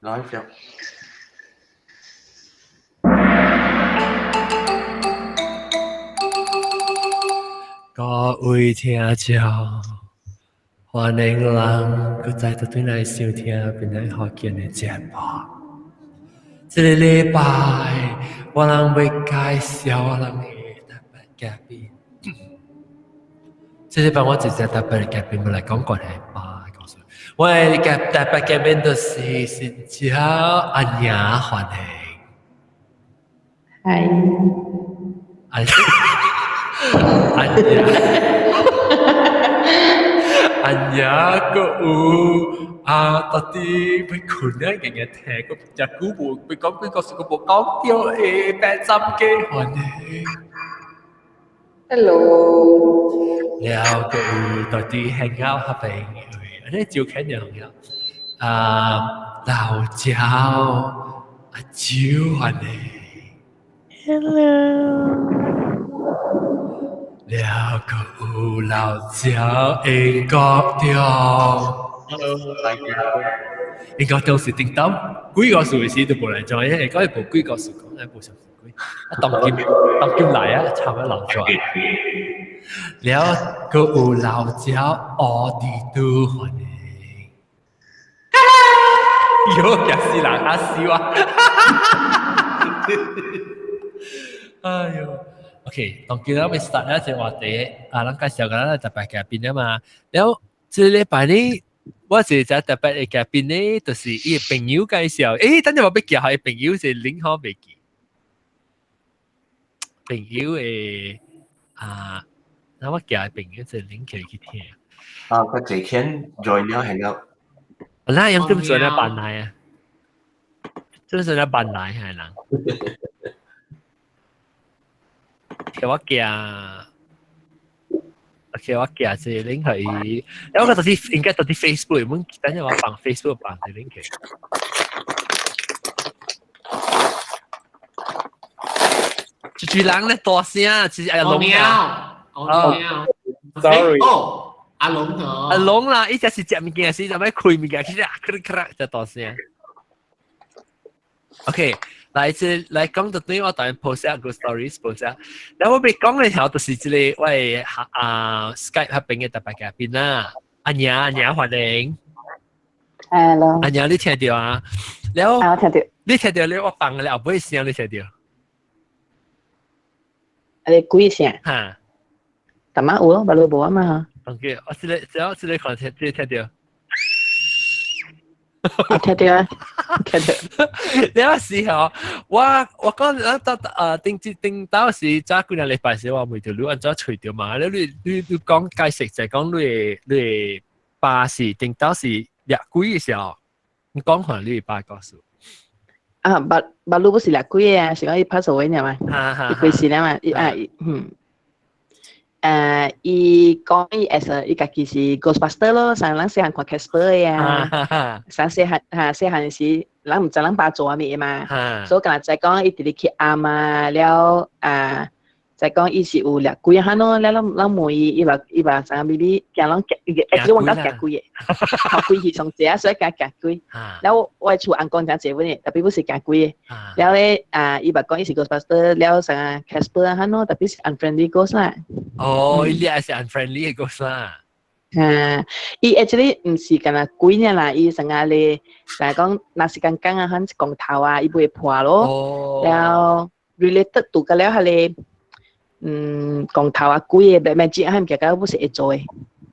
Live 了。各位聽眾，歡迎人閣再倒轉來收聽邊仔福建的節目。這个禮拜，我人欲介紹我人的特別嘉賓。這禮拜我一隻特別的嘉賓，欲來講關係吧。我的特別嘉賓就是新椒阿娘，歡迎。嗨。阿阿娘，阿娘閣有啊，到底欲睏啊，硬硬聽，閣誠久無欲講幾個數，閣無講著的白斬雞，歡迎。 Hello。了閣有到底 hang out 彼邊，按呢招肯定了。啊，老趙阿周歡迎。 Hello。了閣有老趙英國中。 Hello，大家。英國中是頂當幾個數時都無來做，因為講伊無幾個數講，伊無上幾。啊，當今當今來啊，差不多老咗。了閣有老趙奧迪都歡迎。喲，驚死人，嚇死我！哎喲，OK，當今咱欲 start 了這話題，啊，咱介紹個咱特別嘉賓啊嘛。了，這禮拜呢，我一個特別的嘉賓呢，就是伊的朋友介紹。欸，等陣我欲叫伊朋友是領好袂記。朋友的啊，那我叫伊朋友就領起來去聽。啊，佢這天 join 了係了。那樣點做咧扮來啊？點做咧扮來係人？叫我寄，叫我寄這 link 去，因為我到底應該到底 Facebook，阮等陣我放 Facebook 放這 link 去。一堆人咧大聲，是阿龍啊。哦，sorry。哦，阿龍哦。阿龍啦，伊這是食物件時，就欲開物件，其實啊，咔咔就大聲。OK，來這來講就對我當然 post 下個 stories post 下，然後我欲講的條就是這個我的啊 Skype 彼邊的特別嘉賓啦，阿娘阿娘歡迎。 Hello。阿娘你聽著啊？然後啊，我聽著。你聽著你我放的後尾聲你聽著？你幾聲？哈。淡仔有咯，別路無啊嘛。 OK，我這個只要這個看聽，這個聽著。聽著啊，聽著。了時候，我我講咱到頂頂到時早幾個禮拜時，我問著你按怎揣著嘛？你你你你講解釋就係講你的你的爸是頂到是掠鬼的時候，你講看你的爸故事。啊，捌捌你不是掠鬼的啊，是講伊拍手位爾嘛，伊過世了嘛，伊啊嗯。誒，伊講伊 as a 伊家己是 Ghostbuster 咯，上咱細漢看 Casper 的啊，上細漢哈細漢時，咱毋知咱爸做啥物的嘛，所以敢若知講伊直直去暗啊，了啊，知講伊是有掠鬼啊咯，了咱咱問伊，伊話伊話知影咪咪驚攏驚，伊會講驚鬼的，頭鬼去上濟啊，所以驚驚鬼。了我我厝翁公誠濟阮的，特別不是驚鬼的。了咧啊，伊嘛講伊是 Ghostbuster，了啥 Casper 啊咯，特別是 unfriendly ghost 啦。哦，伊掠是 unfriendly 的 ghost 啦。啊，伊 actually 毋是干焦鬼爾啦，伊成日咧，就講若是講講啊，響光頭啊，伊袂破咯。哦。了 related to 個了彼个，嗯，光頭啊，鬼的，白magic 啊，物件，不是會做的。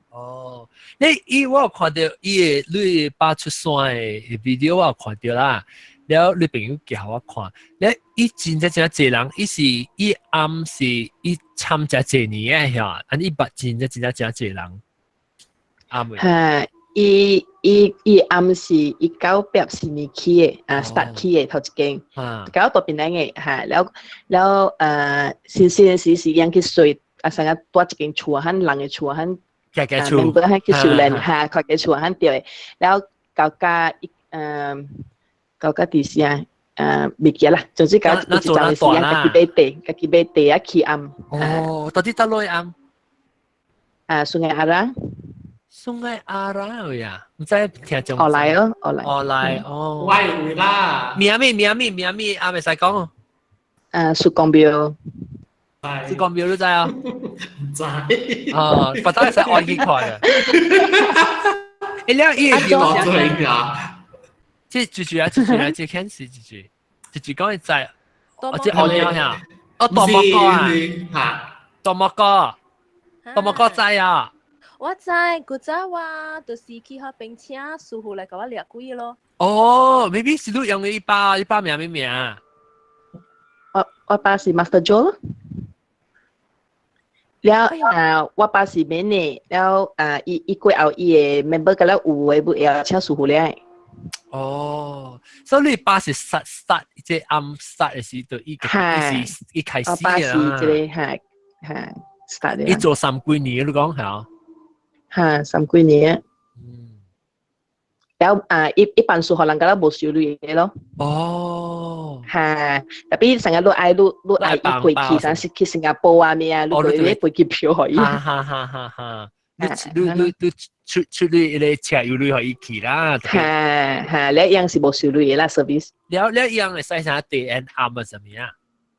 哦，你伊我有看著伊的你爸出山的 video 我有看著啦。了你朋友叫我看，了伊真正真濟人，伊是伊暗是伊參加濟年的遐，按伊捌真正真正真濟人。啱未？哈，伊伊伊暗是1984年起的，啊，start 起的頭一間，搞到檳城的，哈，了了新鮮的時是用去睡，啊，成日住一間厝，響人的厝，響家家厝，響去修煉，哈，家家厝響對的，了到家一到家佇時啊，袂記啦，總之到有一陣時間家己買地，家己買地啊起暗。哦，到底佗落暗？啊，Sungai Arang。Sungai Arau 呀，毋知聽眾。後來咯，後來。後來哦。喂啦。名咩名咩名咩？啊，袂使講。曙光廟。曙光廟你知啊？毋知。哦，不得使按去看啊。欸，了伊個講做啊？這住住啊，住住啊，這顯示住住，住住講伊知。哦，這學了呀。哦，大木哥啊。嚇。大木哥，大木哥知啊。我知，古早我就是去彼邊請師傅來共我掠鬼咯。哦，maybe 是你用的伊爸，伊爸名咩名？我爸是 Master Joe 咯。了啊，我爸是免的，了啊，伊過後伊的 member 個了有的不會請師傅來。哦，所以你爸是 start start 這暗 start 的時就伊是伊開始我爸是這個哈哈 start 的。伊做三幾年，你講係？哈，三幾年。嗯。了啊，一般數學人家都無收錢的咯。哦。哈，特別成日你愛你愛伊過去，啥是去新加坡啊咩啊，你過去飛機票予伊。哈哈哈哈哈！你你你你出出你個車有錢予伊去啦。哈哈，你一樣是無收錢的啦，service。了了一樣會使啥地按暗啊啥物啊？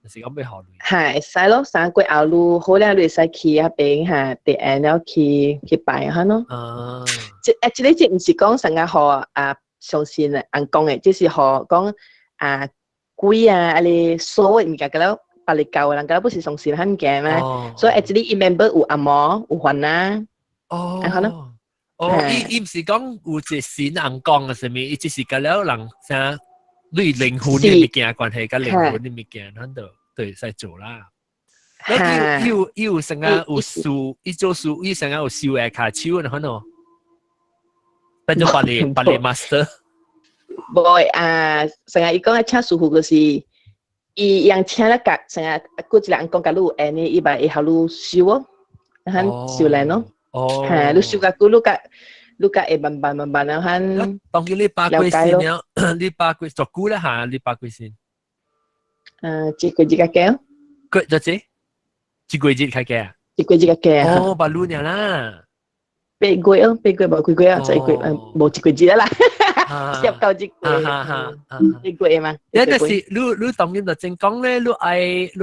就是講欲予錢。哈，會使咯，三過後你好了，你會使去彼邊哈，地按了去拜下咯。啊。這啊，這個這毋是講啥個予啊相信尪公的，這是予講啊鬼啊，啊你所有物件個了，別個教的人個不是相信彼物件嘛，所以 actually 伊 member 有紅毛有番仔。哦。啊咯。哦，伊毋是講有一個神尪公啊，啥物？伊只是甲了人啥，對靈魂的物件關係，佮靈魂的物件，咱就對使做啦。伊有伊有啥個有師，伊做師，伊啥個有修下跤手呢？可能變做別個別個 master。無啊，成日伊講請師傅就是，伊用請了甲成日過一個尪公佮你有緣的，伊嘛會予你修哦，很修練咯。哦。嚇，你修較久，你較會慢慢慢慢啊，很。當今你爸幾歲了？你爸幾做久了嚇？你爸幾歲？一個月較加。幾多錢？一個月較加？一個月較加。哦，八六年啦。8個月哦，八個月無幾個月啊，一個月，無一個月啦。十九一個月，一個月嘛。你就是你當今就正講咧，你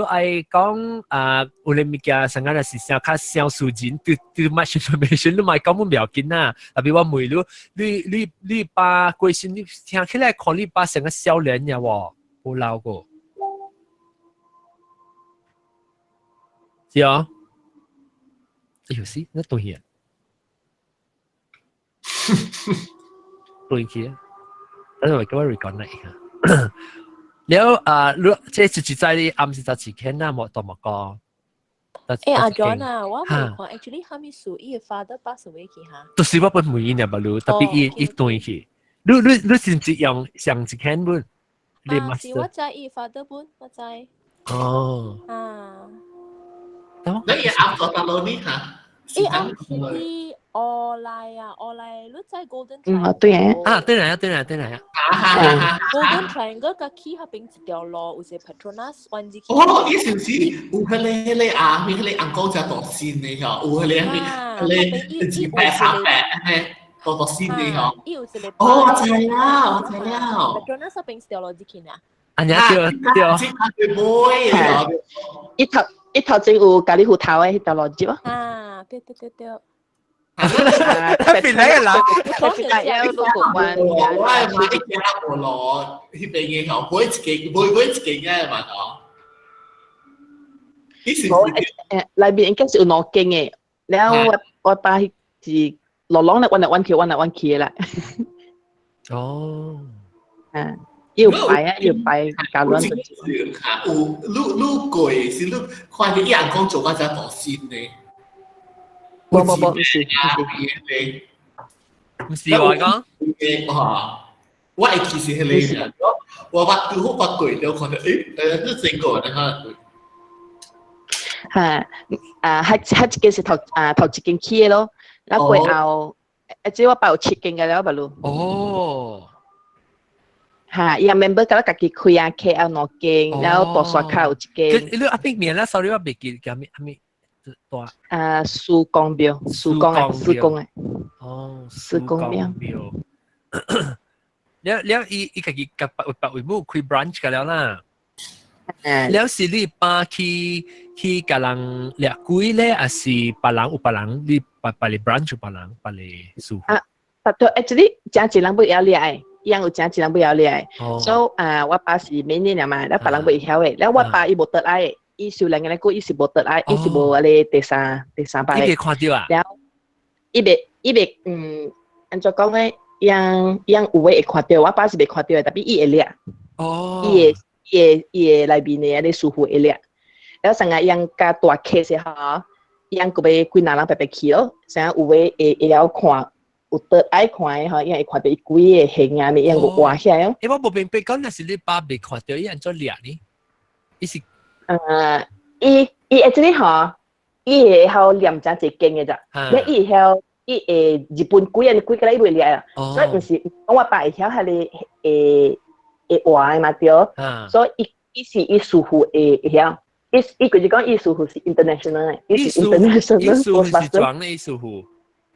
愛講啊，有啲物件上個是啥較小數錢，too too much information，你莫講毋要緊啊。特別我問你，你爸過身，你聽起來看你爸成個少年呀喎，無老過。是啊。哎呦，是，那對去啊。對去啊！等陣我叫我 reconnect 下。了啊，你這是實在你暗時就自己那冇多冇講。欸，阿 John 啊，我問看，actually 哈物事伊的 father pass away 去哈？就是我本問伊呢，無特別伊斷去。你是毋是用上一間本？啊，是我知伊 father 本，我知。哦。啊。你伊暗做大佬呢嚇？伊暗是去奧萊啊，奧萊，你知 Golden 嗯，對啊。啊，對啦，對啦，對啦。 Golden Triangle 佮去彼邊一條路，有一個 Petronas 彎入去。哦，伊是毋是有彼個啊？彼個尪公只大仙的吼，有彼個彼個二百三百嘿，大大仙的吼。伊有一個。哦，我知啦，我知了。 Petronas 彼邊一條路入去呢。啊，對對。這個伊頭前有咖喱芋頭的彼條路入啊。啊，對對對對。邊來個人？別來個彎。我係買一間無路，彼邊的吼，買一間，買一間嘅嘛吼。你是？內面應該是有兩間的，然後我爸是落攏來彎來彎去，彎來彎去的啦。哦。啊，要擺啊，要擺教亂。有你過是你看見伊尪公做到這大仙呢？無無無，毋是毋是，毋是我講。我會記是彼個，我捌拄好捌過，就看到欸，這整個呢哈。嚇啊！彼一間是頭一間起的咯，啊過後，啊這我爸有七間个了，捌嚕。哦。嚇，伊 member 佮家己開啊，KL 兩間，然後大沙口有一間。你阿邊面啦，sorry 我袂記叫咩阿咩。大？啊，師公廟，師公啊，師公啊。哦，師公廟。了了，伊伊家己共別別位母開 branch 個了啦。了是你爸去去共人掠鬼咧，還是別人有別人？你別別個 branch 有別人，別個師傅？啊，對，actually 誠濟人不曉掠的，伊樣有誠濟人不曉掠的。所以啊，我爸是每年嘛，了別人不會曉的。了我爸伊無倒來的，伊受兩個來過，伊是無倒來，伊是無嗰個第三第三擺。伊未看著啊？了，伊未伊未嗯，按怎講咧？樣樣有的會看著，我爸是未看著的，但是伊會掠。伊會。伊會伊會內面的彼個師傅會掠，了成日樣較大 case 吼，伊樣閣欲幾若人白白去咯，成日有的會會曉看，有倒愛看的吼，伊會看著伊規個形啊，咪樣個活起來哦。欸，我無明白講，若是你爸未看著，伊按怎掠呢？伊是伊伊 actually 吼，伊會曉念誠濟經的咋，了伊會曉伊會日本鬼啊，鬼個伊袂掠啊，所以毋是講我爸會曉彼個會。會活的嘛對，所以伊伊是伊師傅會會曉，伊伊就是講伊師傅是 international 的，伊是 international。伊師傅是裝的，伊師傅，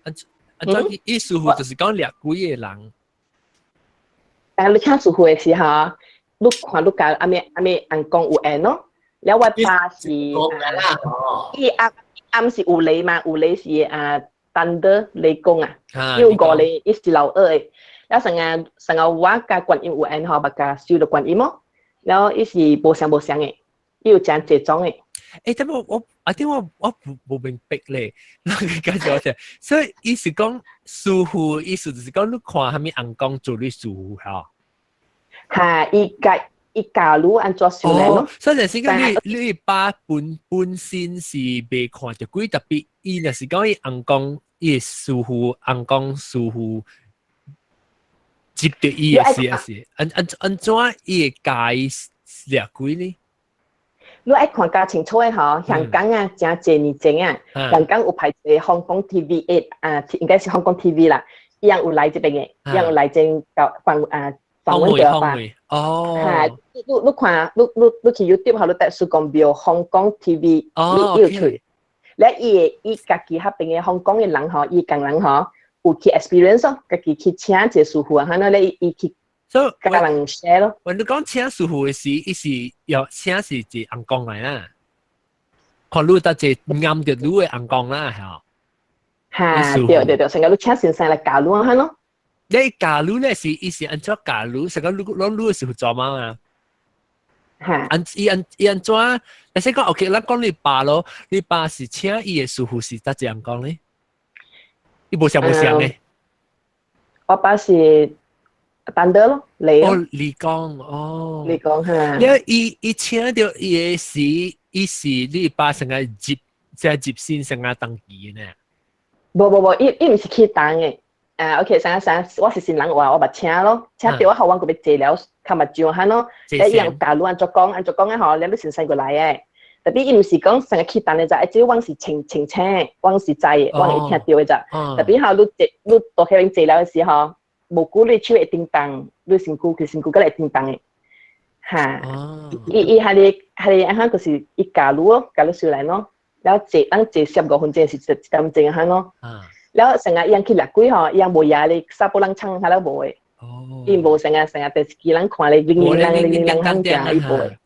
按按怎伊師傅就是講掠鬼的人。但你請師傅的時候，你看你共阿咩阿咩尪公有緣咯。了我爸是，伊暗暗是有雷嘛，有雷是啊，thunder 雷公啊，伊有五個，伊是老二的。了成日成日我佮觀音有緣吼，捌共收著觀音咯。了伊是無相無相的，伊有誠濟種的。欸，但我我啊點我我無明白咧，那個解釋我聽。所以伊是講師傅，意思就是講你看蝦米尪公做你師傅吼。哈，伊教伊教你按怎修煉咯。所以就是講你你爸本本身是未看著鬼，特別伊若是講伊尪公伊師傅尪公師傅。接著伊的是是，按按按怎伊會教伊掠鬼呢？你愛看較清楚的吼，香港啊，誠濟年前啊，香港有派一個香港 TV8 啊，應該是香港 TV 啦，伊樣有來這邊的，伊樣有來這搞訪啊訪問著吧？哦，哈，你你看，你你你去 YouTube 吼，你逐師公廟香港 TV，你有出，咧伊會伊家己彼邊的香港的人吼，伊工人吼。有去 experience 咯，家己去請一個師傅啊，哈，那咧伊去，所以共人 share 咯。我你講請師傅的時，伊是要請是一個尪公來啦，看你得一個啱著你的尪公啦，係。哈，對對對，成個你請先生來教你啊，咯。你教你咧是伊是按怎教你？成個你攏你是負責嘛？哈，按伊按伊按怎？你先講 OK，咱講你爸咯，你爸是請伊的師傅是得這樣講咧？伊無相無相咧？我爸是單的咯，雷哦，雷公哦，雷公哈。你伊伊請著伊的時，伊是你爸成個入即入先生啊登記呢？無無無，伊伊毋是去當的。啊，OK，啥啥，我是新人話，我捌請咯，請著我予阮閣欲坐了，較目睭哈咯。你伊樣教你按怎講，按怎講啊吼，你欲先生過來的。特別伊毋是講成個去當的咋，只阮是清清醒，阮是知的，阮會聽著的咋。特別吼，你坐你到彼邊坐了的時候，無久你手會叮當，你身軀佢身軀閣會叮當的。哈，伊伊彼个彼个按怎就是伊教你咯，教你出來咯。了坐咱坐15分鐘是一點鐘哈咯。了成日伊去掠鬼吼，伊無野咧，查埔人唱下了無的。伊無成日成日電視機人看咧，鈴鈴啷鈴鈴啷響行，伊無的。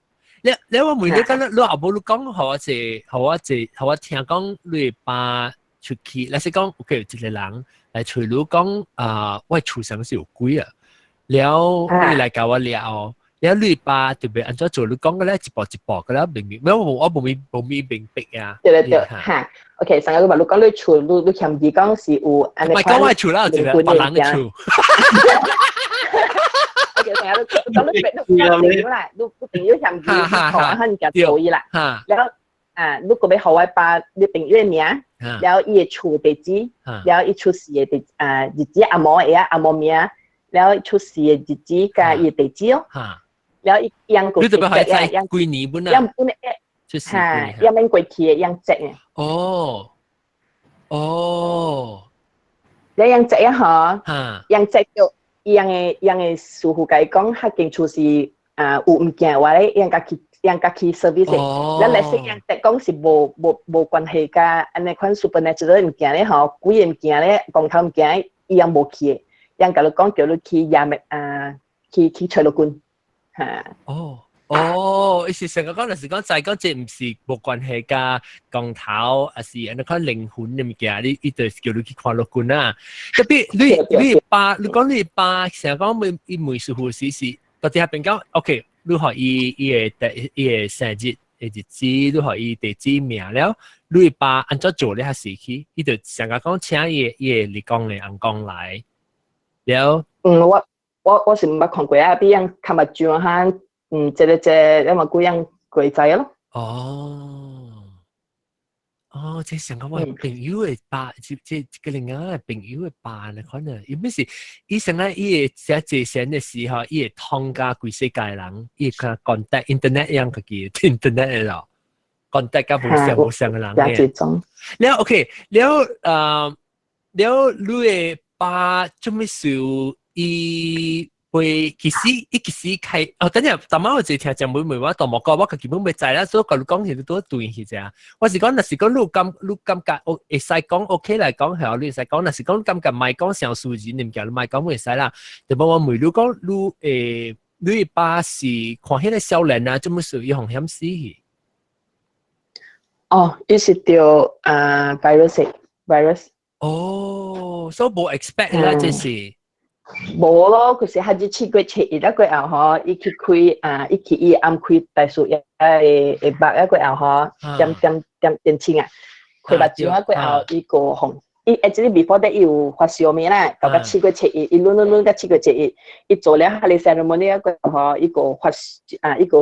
你你我問你，講你你後尾你講，予我一，予我一，予我聽講，你爸出去，若是講有一個人來揣你講啊，我厝上是有鬼啊，了你來共我掠哦，了你爸特別按怎做？你講個咧一步一步個咧明明，我我無咪無咪明白啊。對對對，哈，OK，上個禮拜你講你厝，你你嫌伊講是有，唔係講我厝啦，一個別人的厝。 OK，成日你講你你朋友啦，你你朋友嫌伊看下你家做伊啦，了啊，你閣欲予我爸你朋友的名，了伊的厝地址，了伊出世的地啊日子阿嬷的阿嬷名，了出世的日子佮伊的地址哦。了伊養你特別係知幾年本啊？養本的，哈，養免過去的養積的。哦，哦，你養積啊吼，養積就伊樣的樣的師傅共伊講，彼間厝是啊有物件話咧，伊共去人家去 service 的。咱來說人得講是無關係佮按呢款 supernatural 物件咧吼，鬼物件咧，光頭物件，伊樣無去的。人共你講叫你去亞美啊，去揣老君嚇。哦，伊是成個講就是講，就係講這毋是無關係佮光頭，還是按呢款靈魂的物件，你伊就是叫你去看老君啊。特別你爸，你講你爸成日講問伊問師傅時是，到底係邊講？OK，你予伊伊的伊的生日的日子，你予伊地址名了，你爸按怎做咧？還是去？伊就成日講請伊的立功的翁公來了。嗯，我是毋捌看過啊，比人較目睭哈，這個，你嘛幾樣過知咯。哦，這上個我朋友的爸，這個另外朋友的爸呢，可能伊毋是，伊上個伊會寫這線的時候，伊會通佮規世界人，伊會 contact internet 一樣家己 internet 的咯，contact 佮無相無相的人嘅。了 OK，了了你的爸做咩事？伊會其實伊其實開哦，等陣，逐擺我一聽講問問我，大無講我家己本袂知啦，所以共你講是拄對去啫。我是講，若是講你感覺會使講 OK 來講，係你會使講，若是講感覺莫講傷私人物件，你莫講會使啦。特別我問你講，你爸是看彼個少年啊，做乜事伊風險死去？哦，伊是著啊 virus。哦，所以無 expect 啦，這是。無咯，佢是係日7月7日過後吼，伊去開啊，伊去伊暗開大樹葉會目一過後吼，點點點點清啊，開目睭啊過後，伊個紅，伊 actually before that 伊有發燒物啦，到7月7日，伊攆攆攆到七月七日，伊做了彼個 ceremony 啊過後吼，伊個發啊，伊個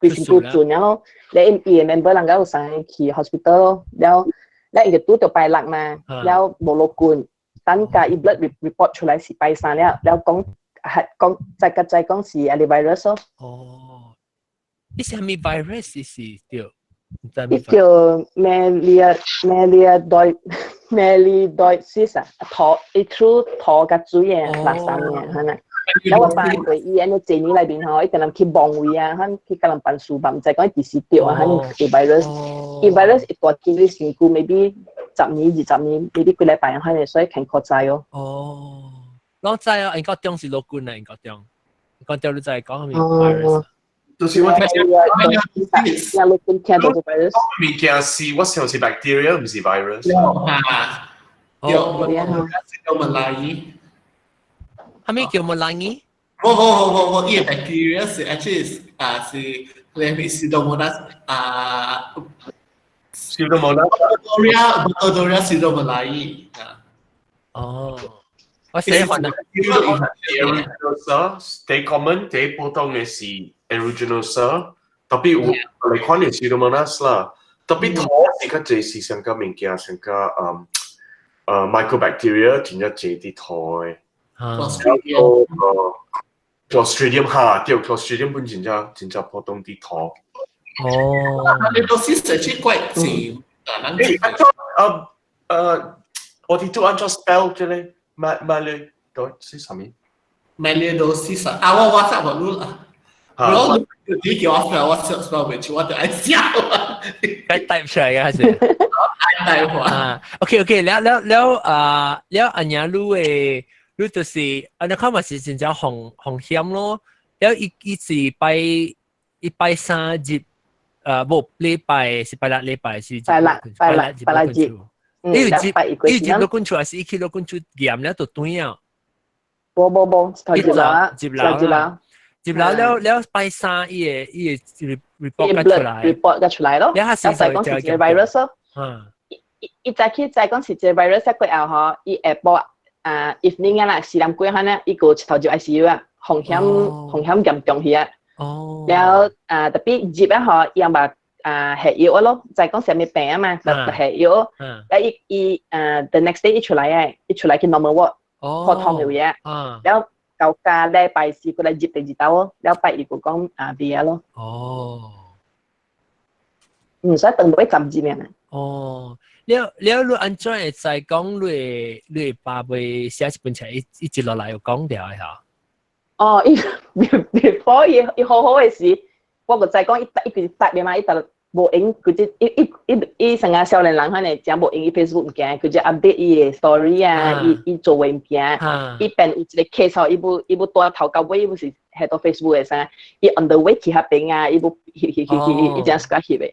規身軀轉了咯，咧伊的 member 人家有送伊去 hospital 咯，了了伊就拄著拜六嘛，了無落棍。等價伊 blood report 出來是拜三了，了講係講再個再講是啊 virus 咯。哦，你是啥物 virus 是對？伊叫 melioidosis 啊，塗伊 through 塗佮水的垃圾嘅，可能。了我爸過伊按呢這年內面吼，伊共人去望位啊，可去共人辦事吧，毋知講伊幾時著啊，可能有 virus，伊 virus 一大幾你身軀 maybe 10年、20年，maybe 幾禮拜可能所以肯確知哦。哦，攏知哦，應該中是老君啊，應該中，應該中你知講啥物 virus？就是我聽聽老君聽到個 virus。物件是我想是 bacteria，毋是 virus。啊，有叫馬來伊。啥物叫馬來伊？無無無無無，伊個 bacteria 是 actually 啊是你咪 Pseudomonas 啊。 Pseudomonas Burkholderia pseudomallei 啊。哦，我寫翻啦。 Aeruginosa，最 common 最普通的是 aeruginosa，特別有嚟看的 Pseudomonas 啦。特別塗是較濟是上個物件，上個mycobacteria 真正濟佇塗的。然後Clostridium 哈，對，Clostridium 本真正真正普通佇塗。哦，你都是實際怪濟啊，誒，我哋都按怎 spell 這個，馬對是啥物？ Melioidosis 啊，我 WhatsApp 我錄啦。我你叫我 spell，我 spell 袂出，我就愛笑。該 type 出來嘅還是？愛 type 啊，OK OK，了了了啊，了阿娘你的，你就是按呢看嘛是真正風險咯。了伊是拜伊拜三日，無禮拜是拜六禮拜是拜六拜六拜六日。你有入伊入老君厝還是伊去老君厝驗了就轉啊？無無無，頭入樓入樓入樓。入樓了了拜三，伊個 report 出來，report 才出來咯。了下是講是一個 virus 咯。伊早起再講是一個 virus 過後吼，伊下晡啊 evening 啊啦，4點幾可能伊個一頭入 ICU 啊，風險嚴重去啊。了啊，特別入啊吼，伊嘛啊下藥咯，再講啥物病啊嘛，下藥。了伊伊啊 the next day 伊出來誒，伊出來去 normal ward，普通的位啊。了到家禮拜四過來入第二道哦，了拜一個講啊未啊咯。唔使等到10日呢。哦，了了你按怎會知講你爸會寫一本冊，一直落來有講掉的嚇？哦，伊 before 伊伊好好的時，我個再講伊伊佢答嘅嘛，伊特無用，佢只伊伊伊伊成個少年人可能真無用伊 Facebook 物件，佢就 update 伊的 story 啊，伊伊做嘅物件，伊變有一個 case 吼，伊無伊無帶頭到尾，伊無是喺到 Facebook 的啥，伊 on the way 去彼邊啊，伊無翕翕翕翕，伊真 suka 翕的。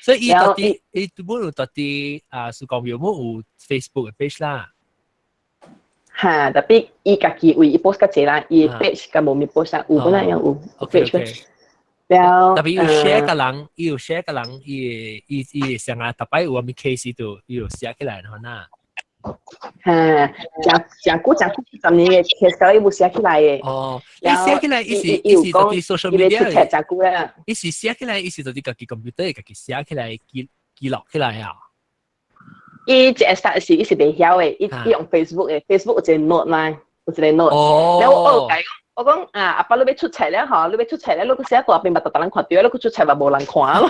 所以伊到底伊冇有到底啊，是講有冇有 Facebook 嘅 page 啦？哈，tapi 伊家己為伊 post 較濟啦，伊 page 較無咪 post 啊，有本來樣有 page。了，tapi 有 share 個人，伊有 share 個人，伊伊伊上啊，逐擺有啥物 case 都伊有寫起來，吼呐。哈，誠誠久誠久10年的 case，伊無寫起來的。哦，伊寫起來，伊是伊是佇 social media，誠久啦。伊是寫起來，伊是佇家己 computer 家己寫起來記記錄起來啊。伊一 start 時，伊是袂曉的，伊伊用 Facebook 的，Facebook 有一個 note 嘛，有一個 note。哦。了我有講。我講啊，阿爸你欲出冊了吼，你欲出冊了，你閣寫大邊嘛，逐逐人看著，你閣出冊嘛無人看咯。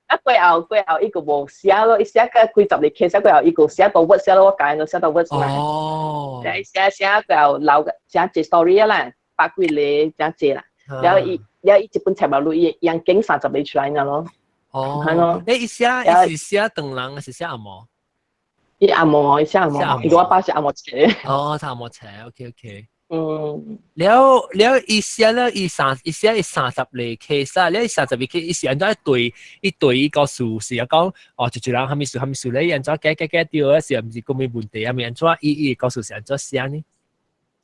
啊，過後過後，伊閣無寫咯，伊寫個幾十個 case，過後伊閣寫到 Word 寫咯，我教伊寫到 Word 嘛。哦。寫寫過後留個寫一 story 啦，百幾個誠濟啦。然後伊，然後伊一本冊嘛，伊用經30個出來咯。哦。係咯。你伊寫伊是寫唐人，還是寫紅毛？伊紅毛，伊寫紅毛，伊我爸是紅毛冊。哦，紅毛冊，OK OK。嗯。了了，伊寫了伊三，伊寫伊30個 case 啊，了伊30個 case，伊是按怎對，伊對伊個數是講，哦，一一人啥物事啥物事咧，伊按怎解解解著啊，是毋是講咩問題啊？咪按怎伊伊個數是按怎寫呢？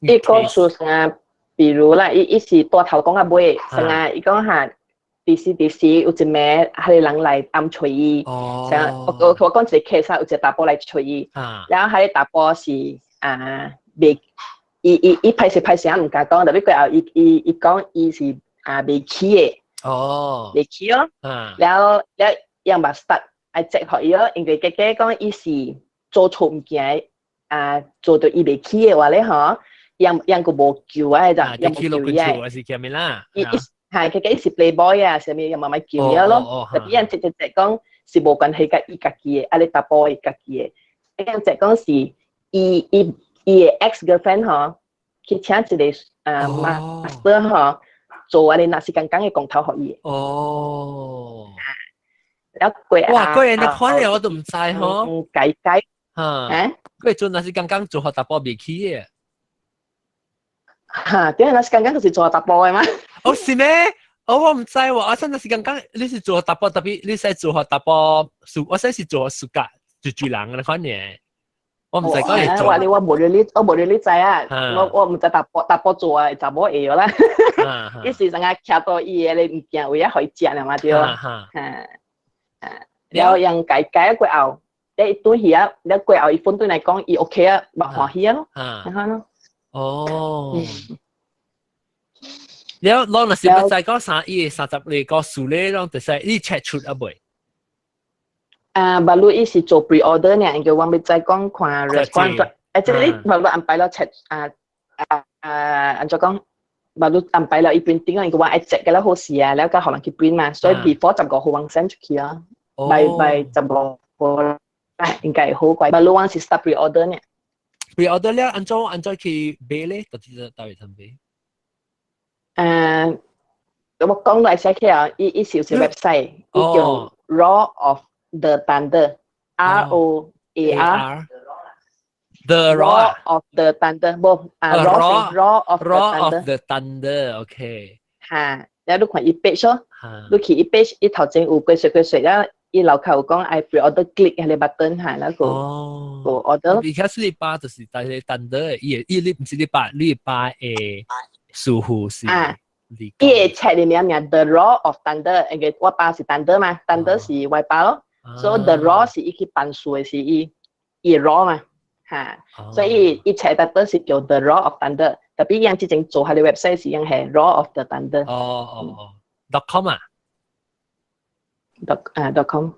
伊個數啥？比如啦，伊伊是大頭講到尾，啥啊？伊講哈。第時第時有一暝，彼個人來暗揣伊，像我我我講一個 case 有一個查埔來揣伊，然後彼個查埔是啊，袂，伊伊伊歹勢歹勢毋敢講，tapi 過後伊伊伊講伊是啊袂起的，袂起哦，了了樣嘛 start 愛接予伊咯，因為家家講伊是做錯物件啊，做到伊袂起的話咧吼，樣樣個無救啊，咋，樣無救伊啊，是啥物啦？伊伊係佢伊是 playboy 啊，啥物又慢慢救伊咯，tapi 人直直直講是無關係佮伊家己的，啊你查埔伊家己的，人直講是伊伊伊的 ex girlfriend 吼，去請一個啊 master 吼，做啊你若是剛剛的光頭予伊。哦。了過哇，過你看了我都毋知吼。改改。哈。過陣若是剛剛做予查埔袂起的。哈，對啊，若是剛剛就是做查埔的嘛。哦，是咩？哦，我毋知喎。我真若是剛剛你是做查埔，tapi 你使做予查埔，我使是做 suka 住住人嘅款嘅。我毋知講你做。我你我無你我無你知啊。我我毋知查埔查埔做啊，查某會啦。伊是啥個徛到伊的物件位啊，予伊食了嘛對。哈。了樣改改過後，你轉去啊，了過後伊反對來講，伊 OK 啊，嘛歡喜啊咯。你看咯。哦。了，攏若是欲知講啥，伊30個故事咧，攏就使你 check 出啊未？啊，baru 伊是做 pre order 呢，因為我欲知講看 restaurant，誒，這個你 baru 安排了 check 啊啊啊，按怎講？baru 安排了伊 printing 啊，因為我愛 check 個了好勢啊，了佮予人去 print 嘛，所以 before 15號我 send 出去啊，by by 15號應該好過。baru 我是 start pre order 呢。 pre order 了，按怎按怎去買咧？到底到底通買？誒，我講來寫起啊，伊伊是有一個 website，伊叫 Roar of the Thunder，R O A R。 The Roar of the Thunder，無啊，Roar Roar of the Roar of the Thunder，OK。哈，了你看伊 page 咯，你去伊 page，伊頭前有幾歲幾歲了，伊樓下有講愛 pre order click 彼個 button 哈，那個個 order。而且是你爸就是但係 Thunder，伊伊你毋是你爸，你爸的師傅是。啊，伊的冊的名名 The Roar of Thunder，因為我爸是 Thunder 嘛，Thunder 是我爸咯，所以 The Roar 是伊去辦事的是伊伊 roar 嘛。哈，所以伊冊的是叫 The Roar of Thunder，tapi 伊之前做彼个 website 是用係 Roar of the Thunder。哦哦哦，dot com 啊？dot 啊 dot com。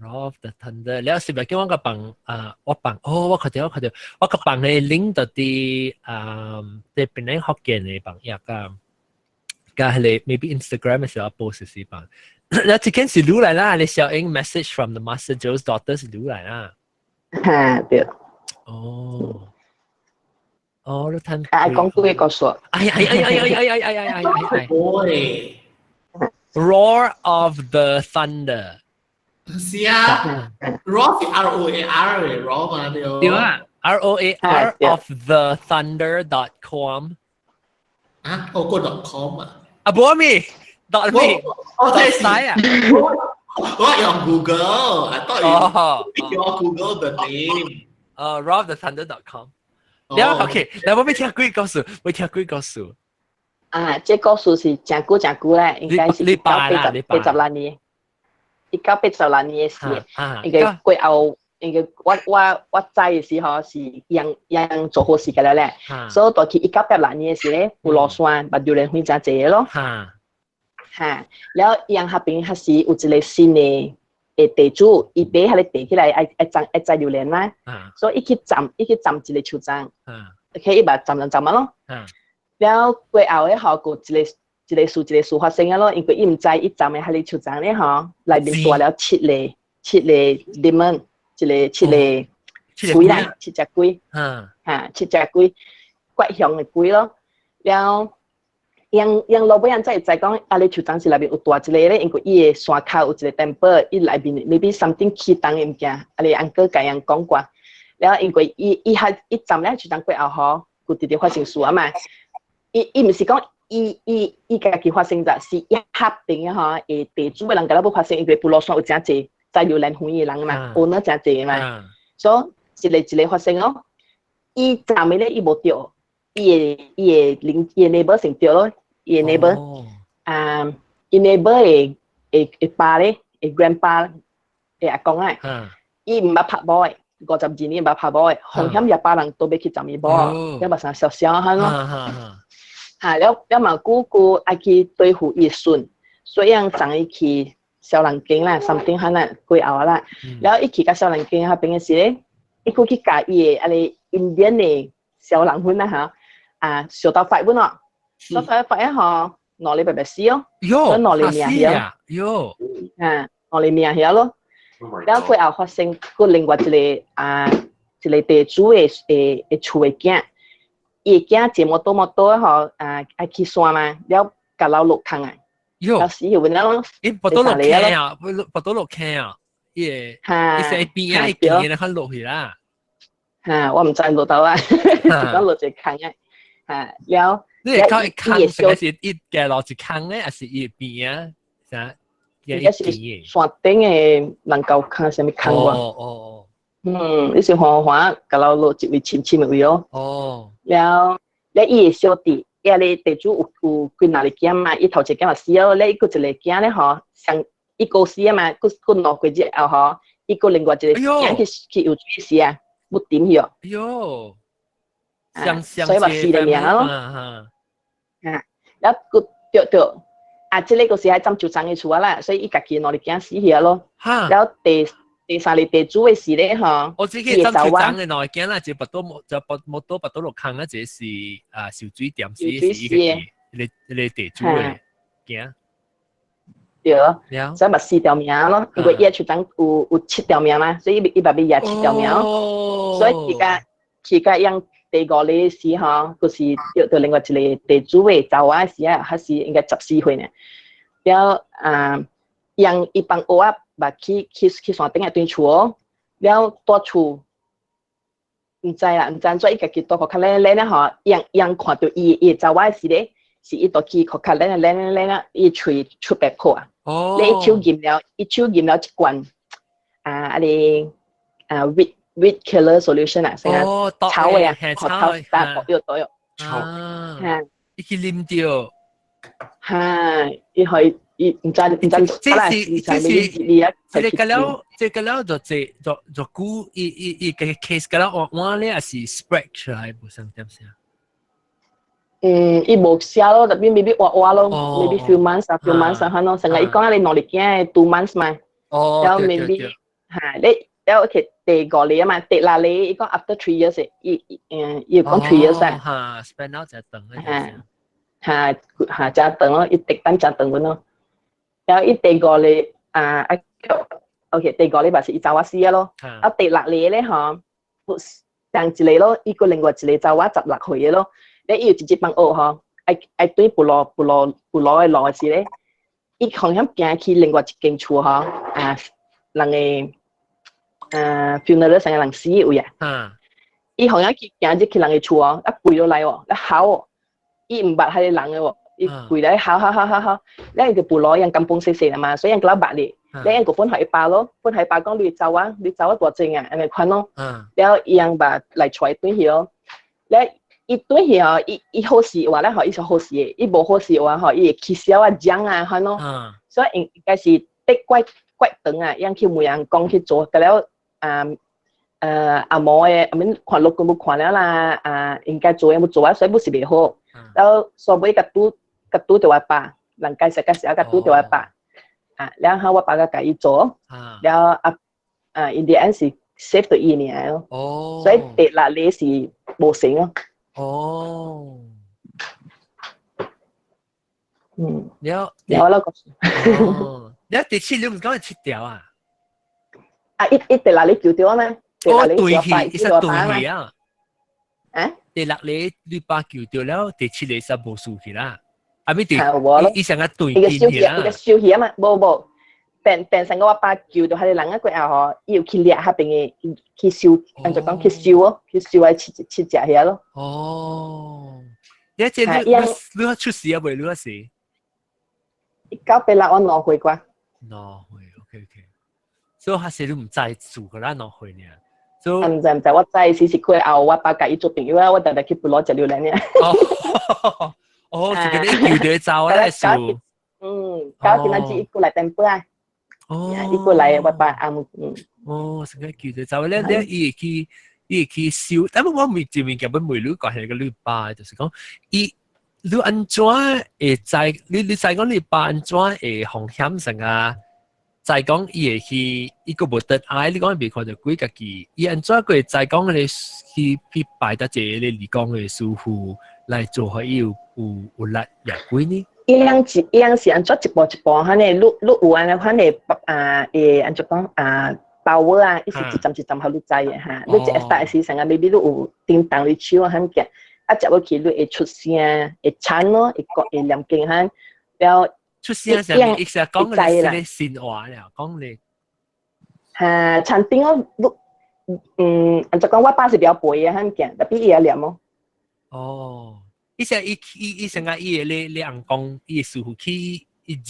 Roar of the Thunder，了是咪叫我個放啊？我放哦，我看著我看著，我個放的 link 到佇啊，佇檳城福建的放也個，佮彼个 maybe Instagram 的時候 post 是放。了這件是愈來啦，你小英 message from the Master Joe's daughter 是愈來啦。哈，對。哦。哦，你趁啊，講幾個故事。哎呀哎呀哎呀哎呀哎呀哎呀哎呀！Boy。 Roar of the Thunder。是啊，Roar 是 ROAR 嘅 Roar 嘛對。對啊，ROAR of the Thunder.com。啊，我個 .com 啊。啊，無咪，dot 咪，我真係使啊。我用 Google，I thought you Google the name。 roaroftethunder.com。了 OK，來我欲聽幾個故事，欲聽幾個故事。啊，這故事是真久真久咧，應該是1986年，1986年的事。應該過後，應該我知的時候是樣樣做好事嘅了咧。所以到去1986年的時咧，有落山，捌榴蓮花真濟咯。哈，了樣彼邊還是有一個新的的地主，伊買彼个地起來愛愛種愛栽榴蓮嘛，所以伊去斬一個樹樁，OK，伊嘛斬斬斬啊咯。了過後咧吼，有一個一個事一個事發生啊咯，因為伊毋知伊斬的彼个樹樁咧吼，內面帶了七個七個 demon，一個七個鬼啦，七隻鬼，哈，七隻鬼，怪凶的鬼咯，了。樣樣老尾人才會知講，啊，你樹樁是內面有帶一個咧，因為伊的山跤有一個 temple，伊內面 maybe something 起動的物件，啊，你 uncle 共人講過，了因為伊伊較伊斬了樹樁過後吼，有直直發生事啊嘛，伊伊毋是講伊伊伊家己發生的，是一合邊吼，會地主的人共咱欲發生，因為浮羅山有誠濟栽榴蓮園的人嘛，有那誠濟嘛，所以一個一個發生哦，伊斬的咧伊無著，伊的伊的鄰伊的 neighbor 先著咯。伊的 neighbor，啊，伊 neighbor 的的的爸咧，的 grandpa 的阿公啊，伊毋捌拍波的，52年毋捌拍波的，風險廿百人都欲去斬伊某，了嘛啥小小漢咯，哈，了了嘛姑姑愛去對付伊孫，所以人送伊去小人間啦，something 漢啦，過後啦，了伊去甲小人間彼邊的時咧，伊閣去共伊的啊個 Indian 的小人粉啦嚇，啊，相鬥 fight 本咯。所以 fight 吼，兩个白白死哦，喲，兩个命曉，喲，啊，兩个命曉咯。了過後發生閣另外一個啊，一個地主的的的厝的囝，伊的囝坐摩托摩托吼，啊愛去山嘛，了共落落坑啊，喲，死去阮了咯。伊跋倒落坑啊，跋倒落坑啊，伊會，伊是邊啊，伊見咧較落去啦。哈，我毋知落佗啊，就講落一個坑啊，哈，了。你係靠一坑，還是伊行落一坑咧，還是伊邊啊？啥？應該是山頂的人溝坑，啥物坑喎？哦哦哦。嗯，你是緩緩，共落落一位深深的位哦。哦。了，了伊的小弟，伊個地主有有幾若個囝嘛，伊頭一個囝嘛死了，了伊閣一個囝咧吼，上伊過世啊嘛，閣閣兩過日後吼，伊閣另外一個囝去去游水時啊，欲沉去哦。喲。相相所以嘛死個命咯。啊，了閣對對，啊，這個就是愛斬樹樁的厝啊啦，所以伊家己兩個囝死去咯。了第第三個地主的時咧吼，我這個斬樹樁的兩個囝啦，就跋倒就跋摩托跋倒落坑啊，這是啊受水點死是伊家己，彼個地主的囝。對，所以嘛四條命咯，因為伊個樹樁有有七條命嘛，所以伊伊嘛欲掠七條命，所以而家而家養。第五個時吼，就是著著另外一個地主的查某時啊，還是應該14歲呢。了啊，讓伊幫蚵仔嘛去去去山頂仔轉厝哦。了蹛厝，毋知啦，毋知按怎伊家己蹛較叻叻咧吼，讓讓看著伊伊查某時咧，是伊蹛去較叻叻叻叻，伊喙出白泡啊。哦。咧伊手啉了，伊手啉了一罐啊，啊個啊 weed killer solution 啊，成個草的啊，草打毒藥毒藥。草。伊去啉著。哈，伊可以伊毋知毋知，這是這是，這個了，這個了就這就就久，伊伊伊個 case 個了換換咧，還是 spread 出來無啥點聲？嗯，伊無寫咯，特別 maybe 換換咯，maybe few months 啊，few months 啊，可能成日伊講你兩個囝 2 months 嘛，哦，然後 maybe 哈你。了 OK 第五個啊嘛，第六個伊講 after 3 years，伊嗯伊講 3 years 啊。哈，spend out 就長啊。哈哈，真長咯，伊特等真長阮咯。然後伊第五個啊啊，OK 第五個嘛是伊查某死啊咯。啊第六個咧吼，同一個咯，伊個另外一個查某16歲嘅咯，咧伊有直接幫學吼，愛愛對部落部落部落嘅路時咧，伊好像行去另外一間厝吼，啊，人嘅啊 funeral 上個人死嘅位啊，伊好像去行入去人嘅厝哦，啊跪落來哦，啊嚎哦，伊毋捌彼個人嘅喎，伊跪來嚎嚎嚎嚎嚎，咧伊就部落人甘榜細細啦嘛，所以人叫捌咧，咧人個分予伊爸咯，分予伊爸講你走啊，你走啊大正啊，按呢款咯。了伊人把來揣轉去咯，咧伊轉去吼，伊伊好勢話咧吼，伊是好勢的，伊無好勢話吼，伊會起痟啊、講啊，款咯。所以應該是得怪怪長啊，伊去問人講去做，甲了啊阿毛的，阿免看錄根冇看了啦，啊應該做的無做啊，所以不是袂好。了後所尾共拄共拄著我爸，人介紹介紹共拄著我爸，啊，然後我爸共共伊做，了啊啊，in the end 是 save 到伊爾咯。所以第六個是無成咯。了了我個。哦，了第七你毋是講七條啊？啊，伊伊第六個救著我咩？哦，對去，伊是對去啊。啊？第六個你爸救著了，第七個是無輸去啦。啊，咪對，伊上個對伊個收去，伊個收去啊嘛，無無，變變成我爸救著彼個人啊過後吼，伊有去掠彼邊的去收，按怎講去收哦，去收來七七隻遐咯。哦，你這你你出事啊？未？你死？ 1986我2歲啩。 2歲，OK OK。所以彼時你毋知做個咱2歲呢？所以毋知毋知，我知時是過後我爸共伊做朋友啊，我逐日去部落食榴蓮呢。哦，哦，就共你救著走啊，數。嗯，搞今仔日伊過來電話啊。哦。伊過來我爸暗嗯。哦，成個救著走咧，咧伊會去伊會去收，但我未這物件欲問你講係個你爸，就是講伊你按怎會知？你你知講你爸按怎會風險成啊？知講伊會去，伊閣無得愛，你講未看著鬼家己，伊按怎閣會知講你去去拜得一個理工的師傅來做，予伊有有有力掠鬼呢？伊樣是伊樣是按怎一步一步，按呢，你你有按呢款的啊，會按怎講啊？power 啊，伊是一層一層予你知的哈。你一 start 時，成個 maybe 你有叮當你手啊，很驚，啊接落去你會出聲，會唱咯，會講會念經哈，了出聲啥物？伊是講你是神話了，講你哈，禪定哦，你嗯，按怎講，我爸是比較背啊，很驚，tapi 伊會念哦。哦，伊是伊伊伊成個伊的咧咧翁公，伊師傅去伊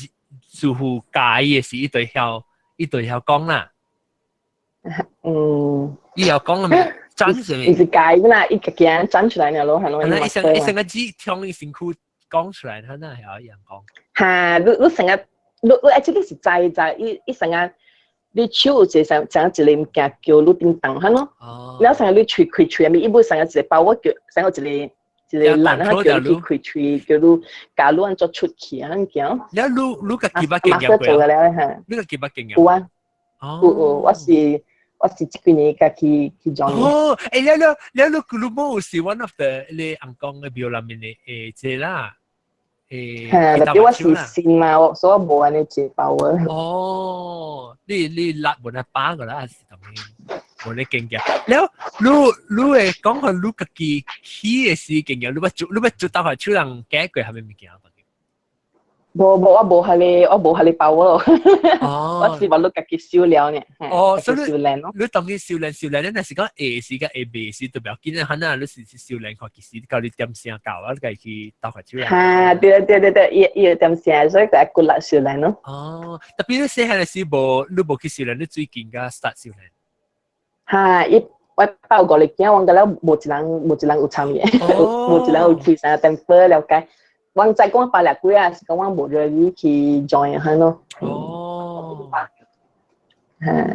師傅教伊的時，伊就曉伊就曉講啦。伊曉講了沒？轉啥物？伊是教伊啦，伊家己轉出來爾咯，係咯。伊成伊成個字從伊身軀講出來，他哪曉會講？哈，你你成個你你 actually 是知知，伊伊成個你手有一個像像一個物件叫你叮當，哈咯。了成個你喙開喙，伊會成個一個包我叫，成個一個一個力啊，叫你去開喙，叫你教你按怎出氣啊，物件。了你你家己捌經驗過啊？你家己捌經驗？有啊。有有，我是我是這幾年才去去 join。哦，欸，了了了，你古魯姆是 one of the 你翁公的廟內面的誒，這啦。誒，特別我是信嘛，我所以我無按呢一個 power。哦，你你力無那把個啦，還是當然無咧經驗。了，你你會講予你家己去的時經驗，你捌做你捌做到下手人解過啥物物件？無無，我無彼个，我無彼个 power。我是話你家己修了呢。哦，所以修煉咯。你當去修煉修煉，你若是講會時佮會袂時都不要緊啊。反正你是修煉看，其實到你點聲到啊，你家去鬥下手人。哈，對對對對，伊伊有點聲，所以佢骨力修煉咯。哦，特別你細漢的時無，你無去修煉，你最近才 start 修煉。哈，伊我包過嚟驚，我覺得無一人無一人有參與，無一人有去啥 temple 了解。我知講百廿幾啊，是講我無願意去 join 哈咯。哦。哈。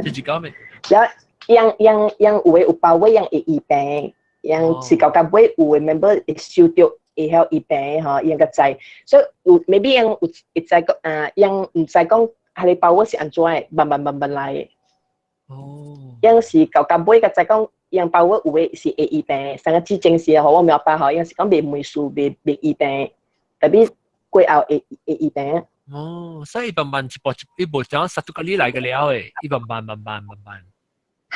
就是講咩？了，樣樣樣有的有包尾，樣會醫病，樣是到到尾有的 member 會收著會曉醫病吼，樣較知，所以有 maybe 樣有會知講啊，樣毋知講彼个包尾是按怎的，慢慢慢慢來的。樣是到到尾才知講，樣包尾有的是會醫病，上個之前時吼，我明白吼，樣是講袂沒事，袂袂醫病。特別過後會會醫病。哦，所以慢慢一步一步，講殺到你來個了誒，伊慢慢慢慢慢慢。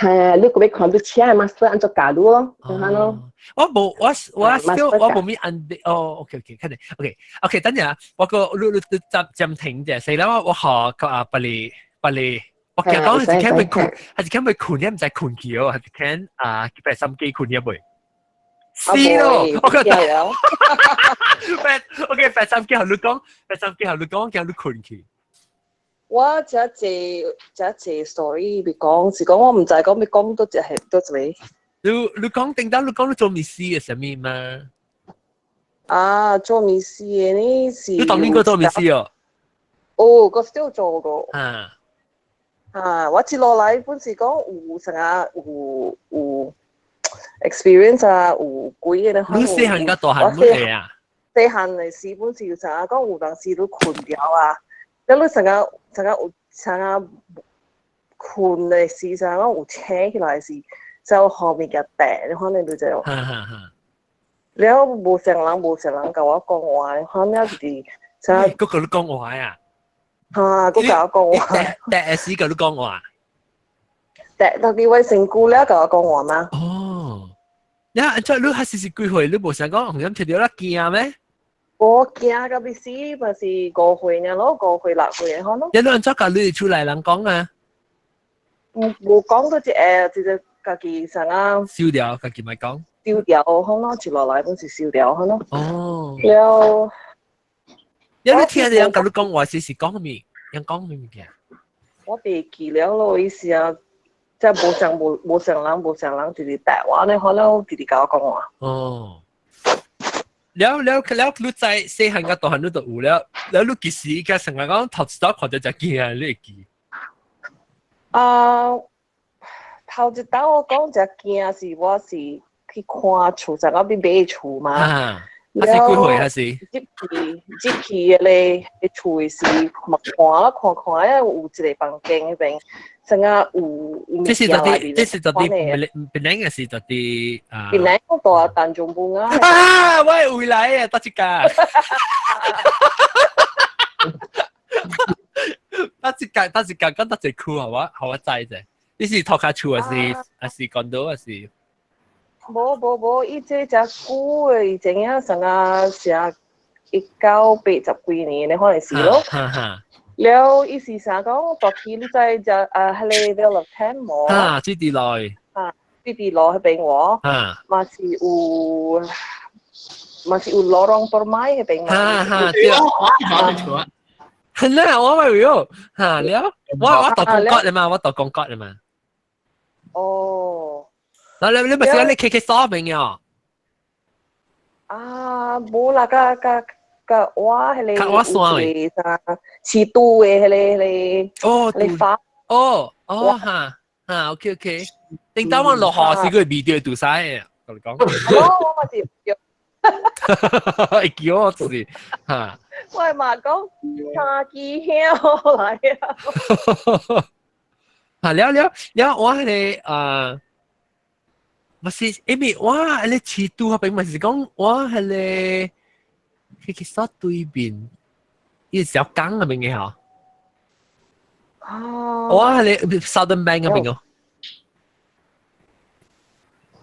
係，你個欲看你請的 master 按怎教你咯，咁樣咯。我無我我 still 我無咪按哦，OK OK，肯定 OK OK，等陣我個你你你暫暫停者，死啦我我學個啊，別哩別哩，我驚講係驚被困，係驚被困，你毋知困去哦，係驚啊，被心機困入去。是咯，我覺得。OK，白心機後你講，白心機後你講，驚你困去。我這濟這濟 story 別講，是講我毋知講欲講佗一係佗一個。你你講頂當你講你做密師嘅啥物嘛？啊，做密師嘅呢是。你當年過做密師哦？哦，我 still 做過。啊。啊，我接落來本是講有啥有有 experience 啊，有幾個咧。你細漢甲大漢乜嘢啊？細漢嘅時本是有啥講有當時你困著啊，了你成個成個有成個困嘅時，成個有醒起來時，就後面嘅病，你可能就就。了無啥人無啥人共我講話，你看了就是啥？閣共你講話啊？嚇，閣共我講話。第第時共你講話。第特別為身軀了共我講話嗎？哦，你按怎你還是是幾歲？你無想講紅音聽著啦驚咩？我驚到欲死，嘛是5歲爾咯，5歲6歲可能。你按怎共你厝內人講啊？無無講到一個，就是家己啥啊？燒掉，家己咪講。燒掉，可能接落來本是燒掉，可能。哦。了。你你聽著人共你講話是是講咩？人講咩物件？我袂記了咯，意思啊，即係無上無無上人無上人，就是台灣咧，可能直直共我講話。哦。了了了，你在細漢佮大漢你都有了，了你幾時甲成日講頭一道看著隻驚，你會記？啊，頭一道我講隻驚是我是去看厝，就我欲買厝嘛。啊，啊是幾歲還是？入去入去迄個厝時，嘛看啦看看，啊有一個房間彼邊，成個有有這是佗佇？這是佗佇？檳城還是佗佇啊？檳城大淡江本啊！啊，我會來啊，佗一間？佗一間？佗一間？講佗一個區，予我予我知者。你是塗跤厝還是還是 condo 還是？無無無，伊這誠久的，以前啊，上啊是1980幾年的可能是咯。了，伊是啥講？大起你知只啊，彼個 Vale of Temp 無？啊，水池路。啊，水池路彼邊無？啊。嘛是有，嘛是有 Lorong Permai 彼邊嘛。哈哈，對。係啦，我咪有，嚇了，我我讀公國的嘛，我讀公國的嘛。哦。嗱，你你咪是你 K K 所邊呀？啊，無啦，佮佮佮我彼個我山位，啥市都的彼個哦，彼個花，哦哦哈哈，OK OK，頂當我落雨時，佢味道堵塞的，共你講。我我嘛是會記我就是哈。我嘛講三支香來啊。啊了了了，我彼個啊。嘛是，因為我彼個市都彼邊嘛是講我彼個去去所對面，伊小港彼邊的吼。哦。我彼個 Southern Bank 彼邊哦。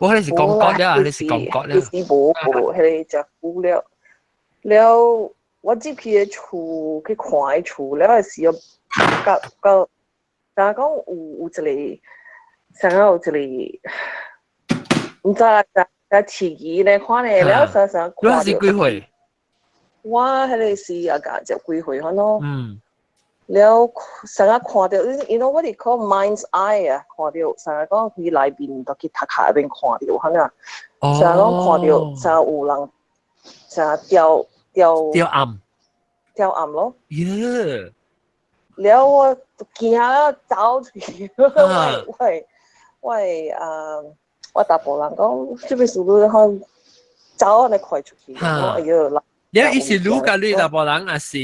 我彼個是講國了，彼是講國了。其實無無，彼個誠久了。了，我入去的厝去看彼厝了的時候，佮佮，敢講有有一個，啥有一個。毋知啦，在飼魚咧，看咧了啥啥。你是幾歲？我彼個時也甲十幾歲可咯。嗯。了，啥個看著，you know what they call mind's eye 啊？看著啥個講佢內面就去讀卡彼邊看著，可能。哦。啥講看著啥有人啥吊吊。吊暗。吊暗咯。耶！了我驚走出去，我我我啊！我大埔人講，這邊是你可走按呢快出去，哎喲！你伊是你佮你大埔人，還是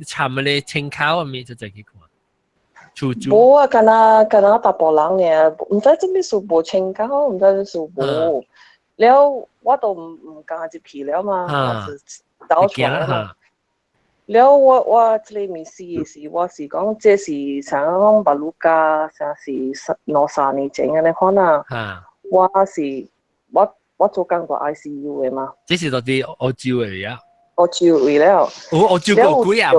參你親口面就就去看？厝主。無啊，敢若敢若大埔人爾，毋知這物事無親口，毋知這事無。了，我都毋毋敢入去了嘛，我就走出來嘛。了我這個物事的時，我是講這是啥講馬魯加，啥是兩三年前按呢款啊。我是我做工過 ICU 的嘛。這是到佇澳洲的啊？澳洲位了。有澳洲過鬼啊無？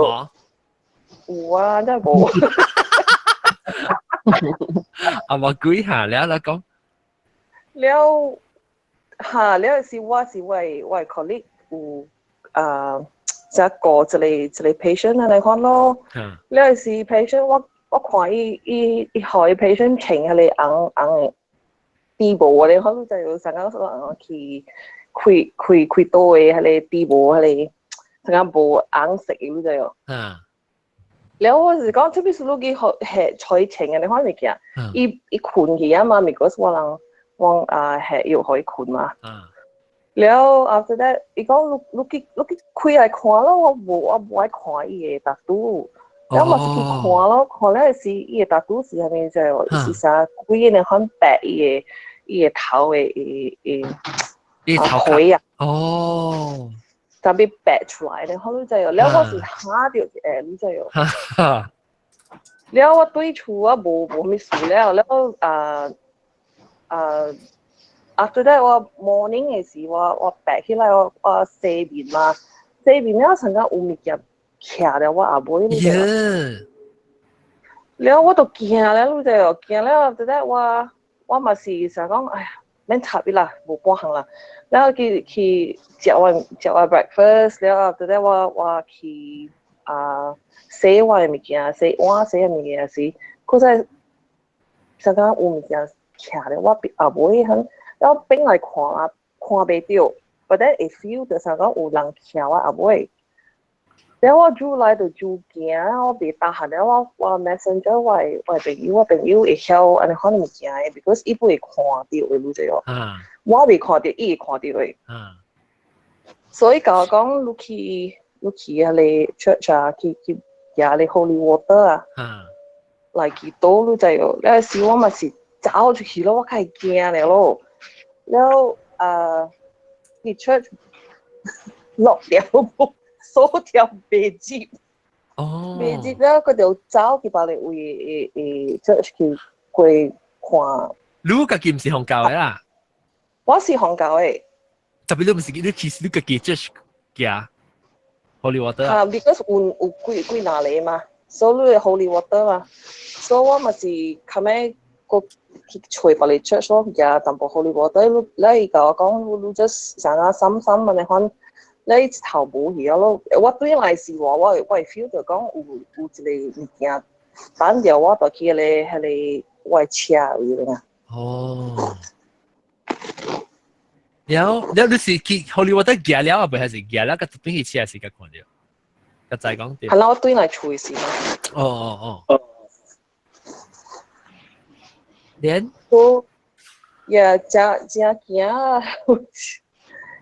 有啊，真係無。啊無鬼下了來講。了哈了是我是我 colleague 有啊。就過一個 patient 按呢款咯，了是 patient 我看伊予 patient 穿彼個紅紅的豬毛咧，可能就有上個說去開刀的彼個豬毛彼個，上個無紅色的你知無？了我是講，特別是你去學採穿按呢款物件，伊睏去啊嘛，because 我人我啊下藥予伊睏嘛。了 after that，伊講你去開來看咯，我無愛看伊的 tattoo，了嘛是去看咯，看了是伊的 tattoo 是啥物就是啥規個款白伊的頭的伊伊頭皮啊，哦，特別白出來咧，好你知無？了我是嚇著一下，你知無？了我對厝我無啥物事了，了啊。After that 我 morning 的時，我爬起來我洗面嘛，洗面了曾經有物件徛了我後尾，你知無？了我就驚了，你知無？驚了 after that 我嘛是想講，哎呀，免插伊啦，無半項啦。了去食我 breakfast，了 after that 我去啊洗我的物件，洗碗洗的物件時，閣再想講有物件徛了我後尾很。了變來看啊，看袂著，but then 會 feel 著像講有人徛我後尾。了我煮來就煮驚，我袂 tahan 了，我 messenger 我的朋友，我朋友會曉按呢款物件的，because 伊會看著的，你知無？我袂看著，伊會看著的。所以共我講，你去彼個 church 啊，去舉個 holy water 啊，來祈禱，你知無？了時我嘛是走出去咯，我較會驚了咯。了啊，去 church 落了無，鎖條袂入。袂入了，佢就走去別个位的 church 去過看。你家己毋是宗教的啦？我是宗教的。特別你毋是你其實你家己 church 行 Holy water。啊，because 有幾若個嘛，所以你 Holy water 嘛，所以我嘛是較尾閣去揣別個 church 咯，舉淡薄 Holy water，你伊共我講，你 just 啥啊心心按呢款，你一頭無去啊咯。我對來是我會 feel 到講有一個物件等著我，就去彼個我的車位啊。哦。了了，你是去 Holy water 舉了啊？袂還是舉了，佮轉去車時佮看著？佮再講著。係啦，我對來厝的時嘛。哦哦哦。連我也真真驚啊！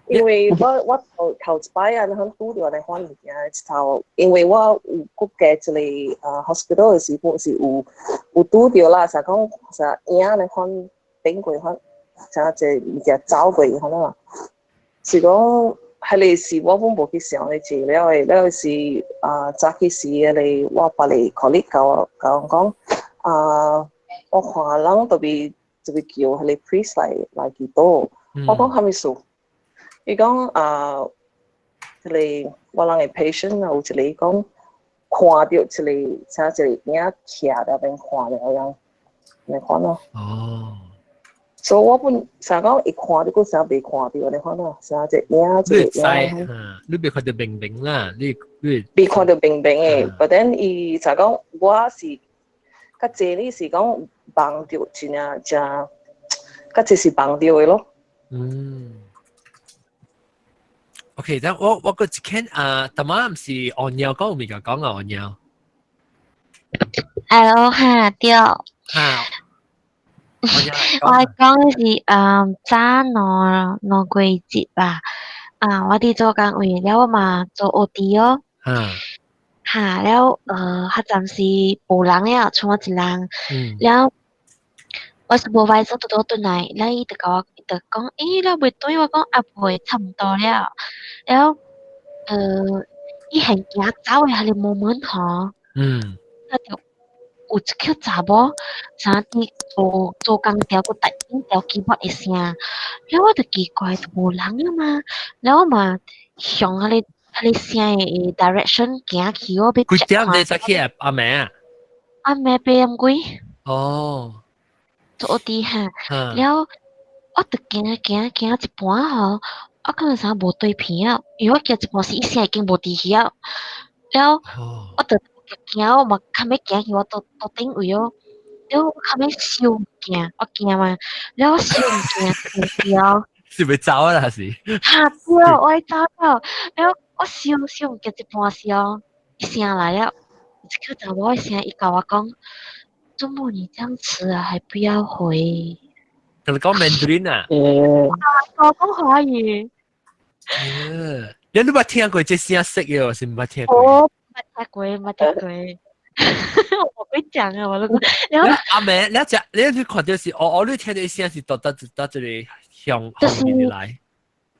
因為我頭一擺啊，響拄著來款物件，一頭，因為我有閣加一個啊 hospital 的時陣是有拄著啦，啥講啥影來款頂過款，啥一個物件走過去款啊，是講彼個時我本無去想咧濟了的，了是啊早起時彼個我別個 colleague 共我講啊，我看人特別叫彼個 priest 來祈禱，我講啥物事？伊講啊，這個我人的 patient 有一個講看著一個啥一個影徛佇邊看著樣，按呢款咯。哦。所以我本啥講會看著，閣啥袂看著按呢款咯，啥一個影一個影。你袂看著明明啦，你袂看著明明的，but then 伊啥講我是較濟你是講夢著真正真，較濟是夢著的咯。嗯。OK，但我個一間啊，頭仔毋是按鳥講有物件講啊，按鳥。哎哈對。哈。我講的是早兩個月吧，啊，我佇做工位了，我嘛做 OT 哦。哈了，彼陣時無人了，剩我一人。了，我 supervisor 拄拄轉來，了伊就共我，伊就講，欸，你未轉？我講啊未，差毋多了。了，伊行行走的彼个 moment 吼，啊就有一個查某，啥佇做做工條閣突然調 keyboard 的聲，了我就奇怪，無人啊嘛，了我嘛向彼個聲的 direction 行去，我欲幾點你才起來暗暝啊？暗暝8點幾。做啲哈，了我就行行行一半吼，我感覺啥無對片啊，因為我行一半時，伊聲已經無佇去啊，了我就行，我嘛較尾行去我桌桌頂位哦，了我較尾收物件，我驚嘛，了我收物件了，是欲走啊？還是？哈對，我愛走了，了我收收物件一半時哦，伊聲來了，一個查某的聲，伊共我講：做麼你這樣遲啊，還不要回？同你講 Mandarin 啊？我講華語。你捌聽過這聲識的，是毋捌聽過？我捌聽過，捌聽過。我會講啊，我都然後阿妹，你只你你看到是，我你聽到聲是到到到這個向後面來。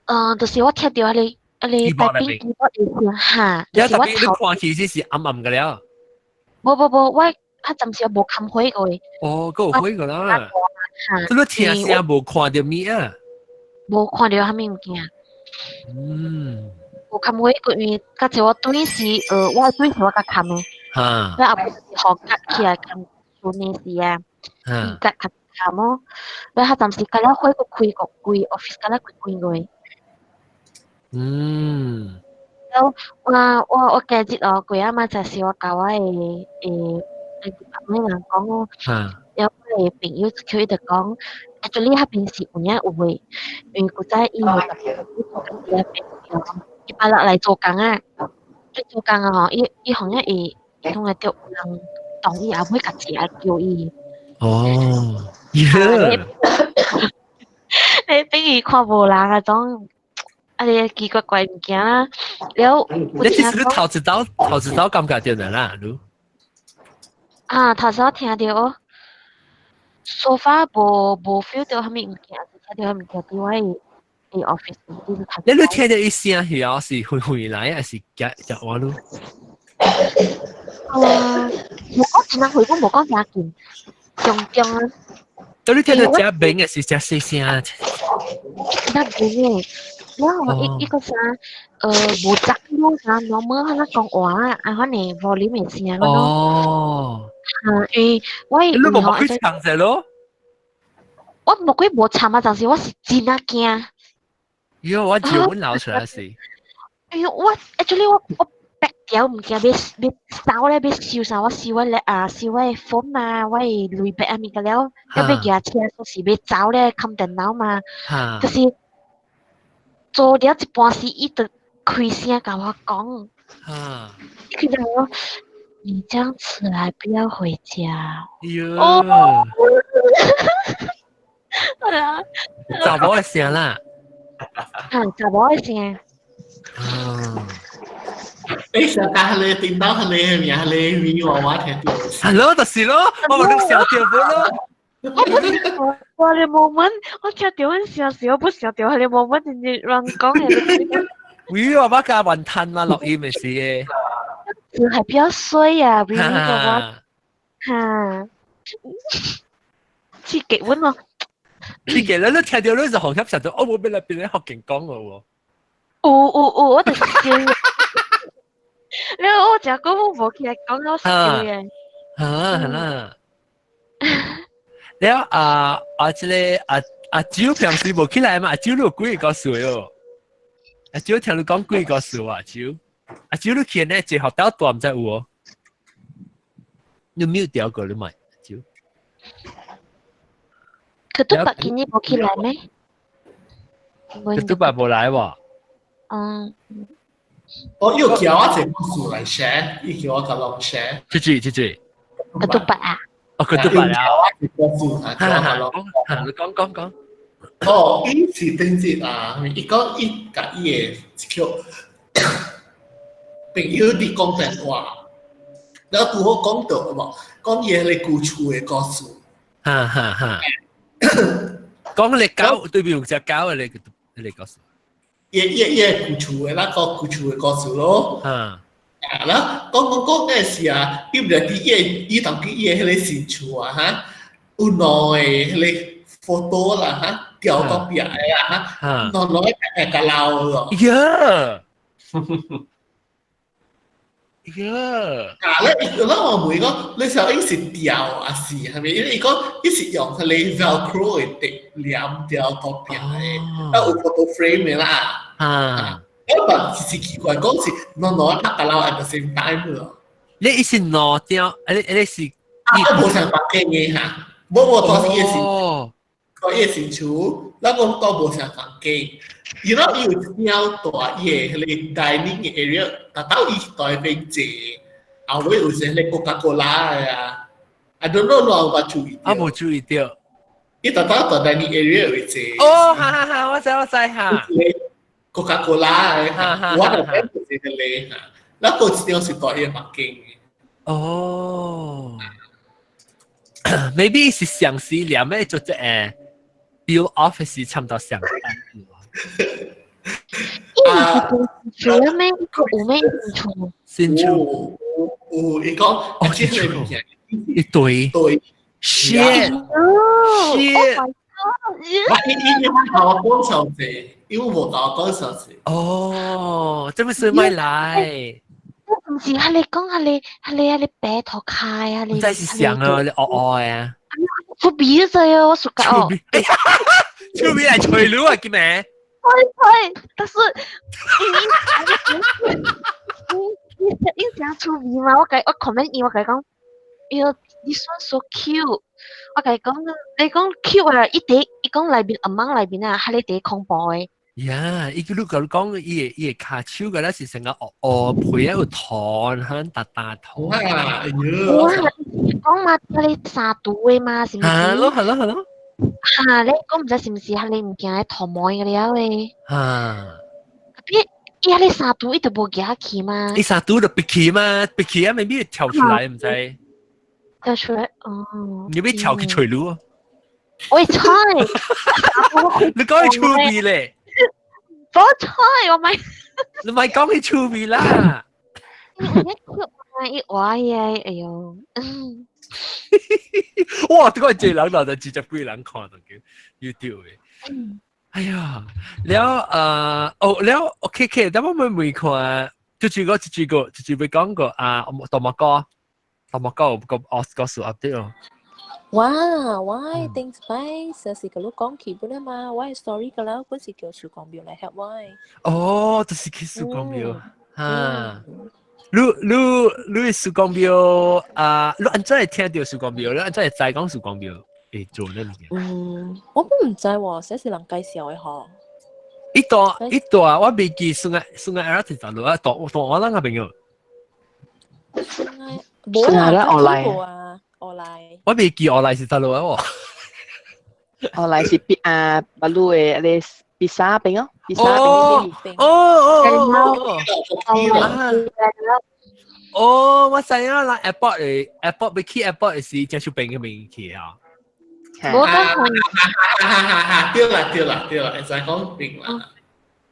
嗯，就是我聽到彼個 typing keyboard 的聲哈，你特別你看起是是暗暗的了。無無無，我較暫時無冚火過。哦，閣有火過啦。你聽聲無看著物啊？無看著啥物物件。無冚火過，因為較濟我對是，我對是我較冚的。了後尾就是予夾起來冚順的時啊，伊夾較冚哦。了較暫時甲了火閣開閣規 office 甲了規規個。了我今日哦，過仔嘛就是我共我的誒誒人講哦。了我的朋友佢伊就講，actually 彼邊是有影有的，因為古早伊有特別伊擺落來做工啊，伊做工啊吼，伊伊好像會伊講會著有人當伊後尾家己來叫伊。哦，耶！你比如看無人啊種，啊你奇怪怪物件啦，了。你這是你頭一道頭一道感覺著的啦，你？啊，頭先聽著哦，so far 無無 feel 到啥物物件，聽著啥物件佇我的 office。你你聽著伊聲是啊，是遠遠來，還是夾夾我你？無講真遠，講無講誠近，中中啊。到你聽著誠明的是誠細聲？誠明的，然後伊伊個啥，無雜咯啥，normal 彼講話啊，啊，可能 volume 的聲咯。啊，因為我你無無去唱者咯？我無鬼無參啊，但是我是真啊驚。喲，我照阮流出來是。哎喲，我 actually 我我白條物件欲欲收咧，欲收啥？我收我咧啊，收我的 phone 啊，我的鐳筆啊物件了，要欲舉車說是欲走咧，冚電腦嘛。就是做了一半時，伊就開聲共我講。佢就講：你這樣遲來，不要回家。喲。哦。係啊。查某的聲啦。嚇，查某的聲。你上架係你電腦係你係咪係你咪娃娃聽到？係咯，就是咯，我咪你想到咯。我不是我的 moment，我聽到阮聲時，我不想到彼個 moment，真是亂講的。喂，我把加雲吞嘛，錄音咪是嘅。就係比較衰啊，比如講我嚇，刺激阮咯。刺激你，你聽到你就紅吸實到，哦，我俾你變你學勁講嘅喎。有有有，我就是笑。你我食講我無起來講我笑嘅。嚇係啦。了啊啊！這個啊阿蕉平時無起來嘛？阿蕉你有幾個故事喲？阿蕉聽你講幾個故事啊？阿蕉，阿蕉你去呢？一學到大毋知有哦？你 mute 掉過你咪阿蕉。佢都白今日無起來咩？佢都白無來喎。嗯。我又叫我一個故事來 share，伊叫我共人 share。這這這這。佢都白啊。哦，佢都白啊。故事啊，叫我共人。你講講講。哦，伊是頂節啊，伊講伊共伊的一個朋友佇講電話，然後拄好講到無，講伊彼個舊厝的故事。哈哈哈。講你狗對面有隻狗的，你你故事。伊伊伊舊厝的那個舊厝的故事咯。啊，啦，講講講嗰時啊，伊毋知佇伊伊當伊的彼个新厝啊，哈，有兩个彼个 photo 啦，哈，吊到壁的啊，哈，兩兩个會較老咯。呀，呀，啊，咧，伊咱我問講，你想伊是吊啊是係咪？因為伊講伊是用彼个 Velcro 的滴黏吊到壁的，啊有 photo frame 的啦。啊。我但是奇怪，講是兩兩拍較老 at the same time 咯。你伊是兩張，你是？啊，無相房間的哈，無無當時伊是，個伊新厝，咱講都無相房間。然後伊有一張大伊的彼个 dining area，達到伊台邊坐，後尾有一個 Coca-Cola 的啊，I don't know 你有無注意？啊，無注意到。伊達到大 dining area 有坐。哦，哈哈哈，我知我知哈。 Coca-Cola 的，我就邊就是彼个哈，那個一張是大伊房間的。哦，maybe 是上時連咩做隻bill off 是差唔多上。啊，除咗咩？有咩厝？新厝。有，伊講，哦，新厝。一堆。對。 Shit！ Shit！我伊伊伊我甲我講上濟，伊無甲我講上濟。哦，這麼算咪來？唔是，係你講係你係你係你白頭開啊！你真是想啊，你惡惡啊！出鼻子啊！我暑假哦。出鼻來吹滷啊，叫咩？對對，但是你你你你出鼻嘛？我共我 comment 伊，我共伊講，喲，你算 so cute。我共伊講，你講 cute 啊！伊第伊講內面阿媽內面啊，係你第恐怖的。呀，伊佢你講，伊個跤手個咧是成個烏烏皮啊，有糖，響大大糖。啊，哎哇！講嘛，你三度的嘛，是毋是？係咯，係咯，係咯。嚇！你講毋知是毋是係你物件的塗膜個了咧？嚇！伊伊係你三度，伊就無夾去嘛？伊三度就閉起嘛，閉起啊，未必跳出來，毋知。跳出來，哦。你欲跳去吹爐啊？我菜！你講佢趣味咧？冇菜，我咪。你咪講佢趣味啦。你伊話嘢，哎喲。哇！這個這人就二十幾人看就叫 YouTube 的。哎呀，了哦了，OK OK，等我問問看，就是個就是個就是會講過啊，大馬哥，大馬哥有個哦個數 update 咯。哇！我頂一擺實是佮你講起本啊嘛，我的 story 個啦，本是叫曙光廟來 help 我。哦，就是去曙光廟，哈。你你你曙光廟啊？你按怎會聽著曙光廟？你按怎會知講曙光廟會做咩物件？嗯，我都毋知喎，這是人介紹的吼。伊大伊大，我未記算個算個阿是咋落啊？大大我咱個朋友。無啦，無啊，外來。我未記外來是咋落啊？喎。外來是比啊，巴魯的那個比薩餅哦，比薩餅。哦哦哦哦。哦，我知影啦，airport 的 airport 欲去 airport 是正出邊個面去啊。無講哈哈哈！對啦對啦對啦，會使講邊啦。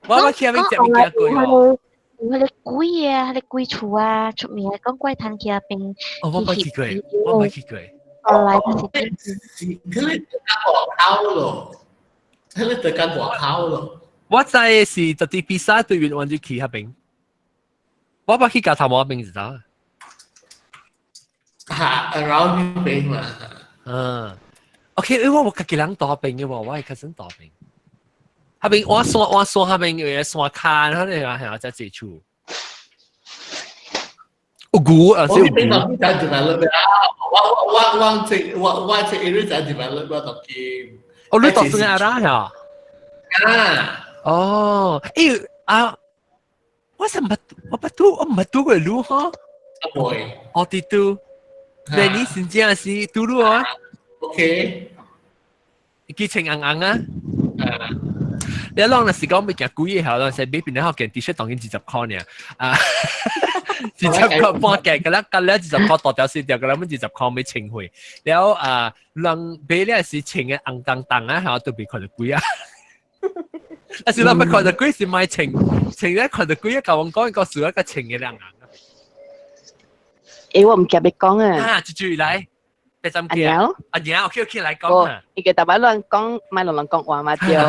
我去遐邊食物件過哦。有彼個鬼啊，彼個鬼厝啊，出名講怪談去遐邊。哦，我捌去過，我捌去過。後來就是是，彼個佇外口咯，彼個佇間外口咯。我知的是就佇比薩對面彎就去遐邊。我捌去鉸頭毛邊是咋？哈，around 彼邊啦。嗯，OK，因為我家己人住邊嘅喎，我係較先住邊。彼邊我山我山彼邊有個山跤，可能係啊，在這處。有牛啊，我彼邊就在 develop 啊，我我我我這我我這 area 在 develop 我當今。哦，你住算阿拉呀？啊。哦，欸啊，我是毋捌，我捌拄，我毋捌拄過路吼。會。我佇拄，那你真正是拄路啊？OK。記青紅紅啊。你啷若是講物件貴的，吼，咱是買邊咧件 T 恤當緊20箍爾，啊，20箍半價，個咱個了二十箍大條細條，個咱們二十箍買清貨，了啊，人買了是穿的紅當當啊，吼，都袂看著貴啊。啊是咱欲看著貴是買穿，穿咧看著貴啊，共阮講一個數一個穿的兩紅。欸，我毋記得講啊。啊，一句來，別針阿娘，阿娘，OK OK，來講啊。伊個逐擺亂講，莫亂亂講話嘛對，有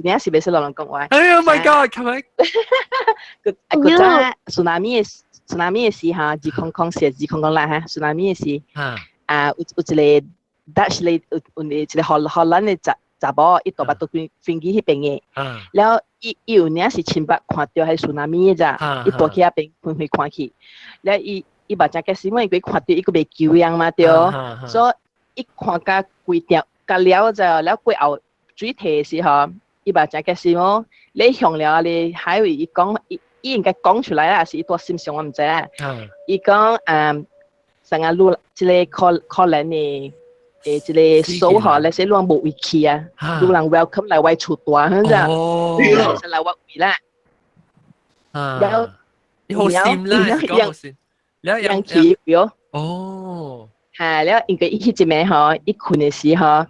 影是袂使亂亂講話。哎呀，My God，係咪？佢佢早 tsunami 的時哈，2004、2006哈，tsunami 的時，啊，有一個 Dutch 咧，有一個荷蘭的查某，伊蹛佇飛機彼邊的，了伊有影是親捌看著彼 tsunami 的咋，伊蹛去彼邊遠遠看去，了伊嘛誠激死，因為伊看著伊閣袂救人嘛對，所以伊看甲規條甲了就了過後水退的時候，伊嘛誠激死哦，你向了你海位伊講，伊應該講出來啦，是伊蹛心上我毋知啦。伊講成個路這個可可能的。這個數吼，那些攏無位去啊，有人 welcome 來我厝蹛，係咪？是來我位啦。然後你好心啦，講好心，了人去喲。哦。嚇，了因為伊彼一暝吼，伊睏的時候，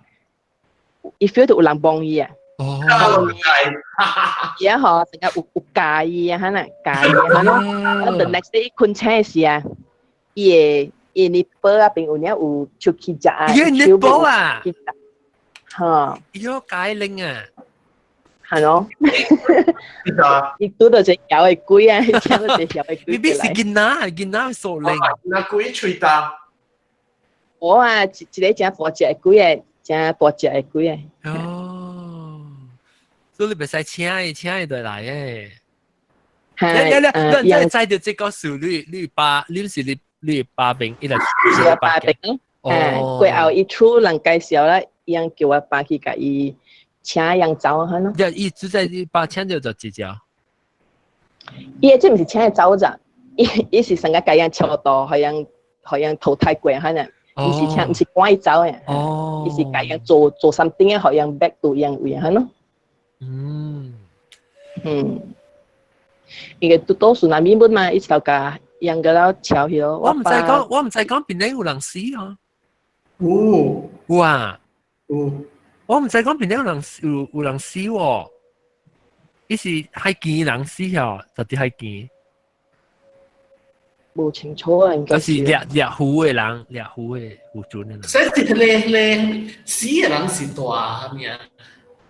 伊 feel 到有人幫伊啊。哦。伊啊吼，成個有教伊啊，哈呐，教伊啊，哈咯。the next day 伊睏醒的時啊，伊會。伊 nipple 啊邊有影有手起隻啊，伊 nipple 啊，嚇，伊個解鈴啊，係咯，伊拄著一個枵的鬼啊，聽到一個枵的鬼。你必是囡仔，囡仔數鈴，那鬼喙大。我啊，一個誠大隻的鬼的，誠大隻的鬼的。哦，所以你袂使請伊，請伊就來的。你你你知著這個事，你爸，你是你爸邊伊來是爸邊。哦，過後伊厝人介紹啦，伊人叫我爸去共伊請人走哈咯。伊只在你爸請著就一隻。伊這毋是請伊走咋？伊是成個共人超度，予人予人淘汰過哈呢。毋是請，毋是趕伊走的。哦。伊是共人做做 something 的，予人 back to 人位哈咯。伊個多數那邊本嘛，伊頭家養個了潮去咯。我毋知講，我毋知講檳城有人死啊。有。有啊。有。我毋知講檳城有人死喎。伊是海墘人死哦，就佇海墘。無清楚啊，應該是獵獵虎的人，獵虎的有準的人。所以是彼個死的人是大啥物啊？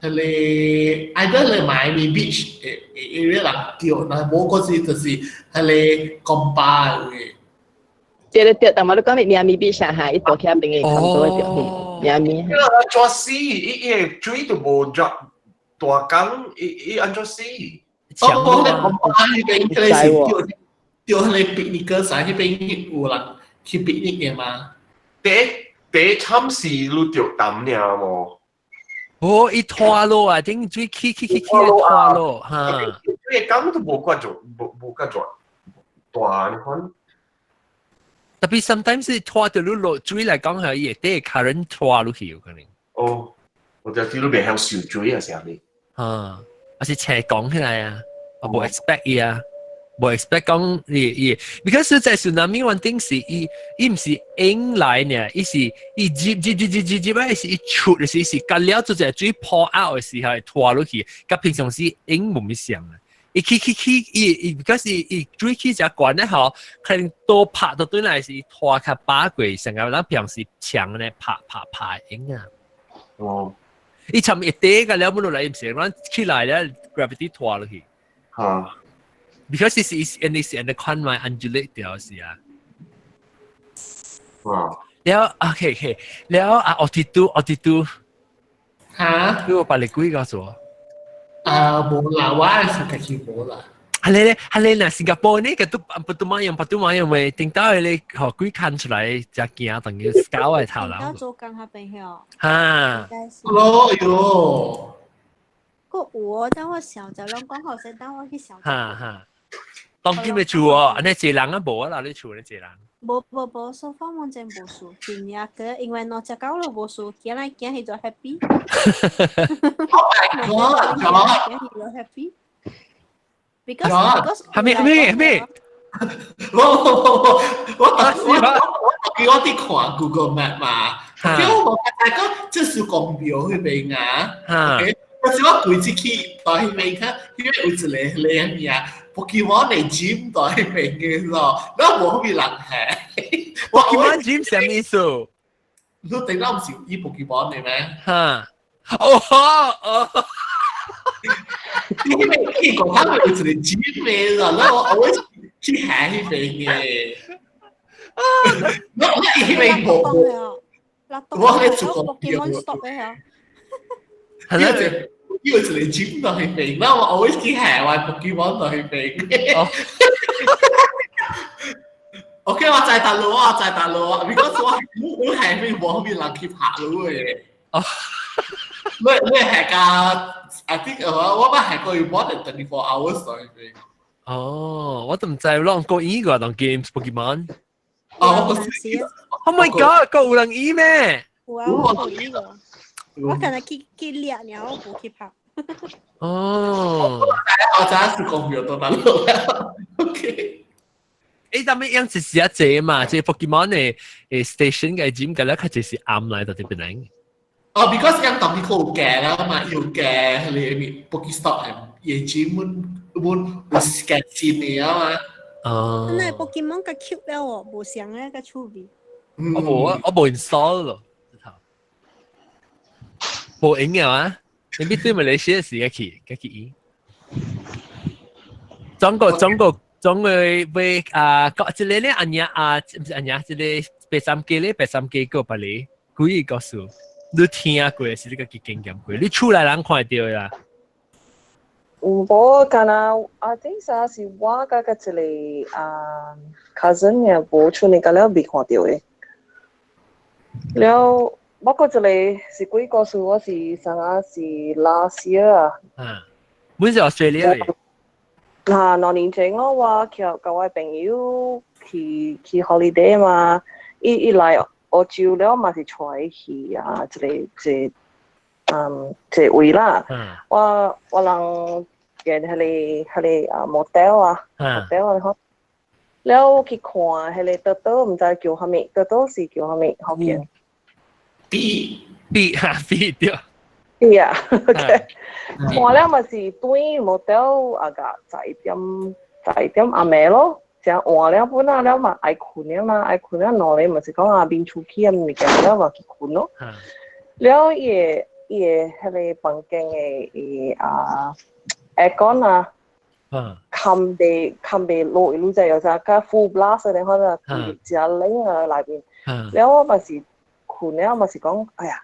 彼個 either 咧 Miami Beach 的 area 人叫，若無嗰時就是彼個公巴的。對對對，但我你講 Miami Beach 啊，哈，伊蹛起邊個看到對，Miami。伊安怎死？伊伊水都無入大江，伊伊安怎死？哦，那公巴彼邊彼個是叫彼個 picnicker 啥？彼邊有人去 picnic 的嘛？第一慘是你著淡爾無？哦，伊拖落啊，頂水起起起起拖落，哈。水江都無夠做，無夠做大，你看。特別 sometimes 是拖到你落水來講係伊會帶 current 拖落去有可能。哦，我就知你袂曉受水啊，啥物？啊，還是斜講起來啊，我無 expect 伊啊，無 expect 講伊伊，because 在 tsunami one thing 是伊毋是湧來呢，伊是伊入入入入入入來是伊出的時是隔了就隻水 pour out 的時候會拖落去，佮平常時湧無物相啊。伊起起起，伊伊，because 伊水起只懸咧吼，可能多拍到對來是拖較把過，成個咱平時牆咧拍拍拍湧啊。哦。伊尋一跌個了，冇落來，毋是咱起來咧，gravity 拖落去。嚇。 Because 是你是你看嘛，undulate 掉是啊。哦。了，OK OK，了啊，奧迪都奧迪都。嚇？你有把你鬼告訴我。啊，無啦，我是家己無啦。係咧，係咧，嗱，新加坡呢個都不都買樣，不都買樣咪，頂到你學鬼看出來，只驚等於搞嘅頭腦。做工那邊曉。嚇。咯喲。個有哦，等我想就攏講好先，等我去想。哈哈。當今嘅厝哦，按呢濟人啊無啊啦，你厝呢濟人。無無無，so far 目前無事，真正個因為兩隻狗都無事，行來行去就 happy。 Oh my god！行去就 happy。Because 係咩係咩係咩？我我我我我我佇看 Google Map 嘛，叫我大家這是公廟彼邊啊。OK，我是我規次去大迄邊看，因為有一個靚名，Pokemon 的 gym 大彼邊嘅咯，那無彼人行。 Pokemon gym 啥物意思？你頂到毋是有伊 Pokemon 的咩？哈，哦哦，你彼邊去國家有一個 gym 的咯，那我我去行彼邊嘅。我我伊彼邊無無，我喺做 Pokemon stop 嘅嚇。係啦。伊有一個 gym 到彼邊，那我 always 去行我 Pokemon 到彼邊。OK，我知大路，我知大路，because 我我係邊無彼人去拍路嘅。哦，你係架，I think 我捌行過有 more than 24 hours 到彼邊。哦，我都毋知，攏過伊個當 games Pokemon。哦，我 Oh my god，個有人伊咩？有啊，我有伊個。我可能去去掠，然後無去拍。哦，我知是講表到大路。OK。誒，咱們樣子是一隻嘛，這 Pokemon 的誒 station 嘅 gym 嘅咧，佢就是暗來到這邊嚟。哦，because 樣當啲好嘅啦嘛，有嘅你咪 Pokestop 係夜 gym 滿滿有時間線嘅啊嘛。哦。那 Pokemon 較 cute 了哦，無像咧較趣味。我無我無 install 咯，無用嘅嘛？你必對馬來西亞時嘅去，嘅去。中國中國。總會會啊，個這個咧阿娘啊，毋是阿娘，這個白三雞咧，白三雞個別個幾個故事，你聽過是你家己經驗過，你厝內人看著啦。無，敢若 I think 啥是我佮個一個啊 cousin 也無出嚟，個了未看著的。了，我閣一個是幾個故事，我是啥啊是 last year 啊。嗯，本是 Australia 的。嗱，2年前咯，我去佮我朋友去去 holiday 嘛，伊伊來澳洲了嘛是帶伊去啊，一個一個嗯一個位啦。我我人見彼個彼個啊 motel 啊，motel 啊，吼，了去看彼個倒倒，毋知叫啥物，倒倒是叫啥物福建 B B 哈 B 對。 B 啊，OK。看了嘛是對 motel 啊個11點11點暗暝咯，誠晚了本啊了嘛愛睏了嘛，愛睏了兩个嘛是講啊面出去啊物件了嘛去睏咯。了伊個伊個彼個房間的伊啊 aircon 啊，冚袂冚袂落，你知有啥較 full blast 的可能誠冷啊內面。了我嘛是睏了嘛是講，哎呀，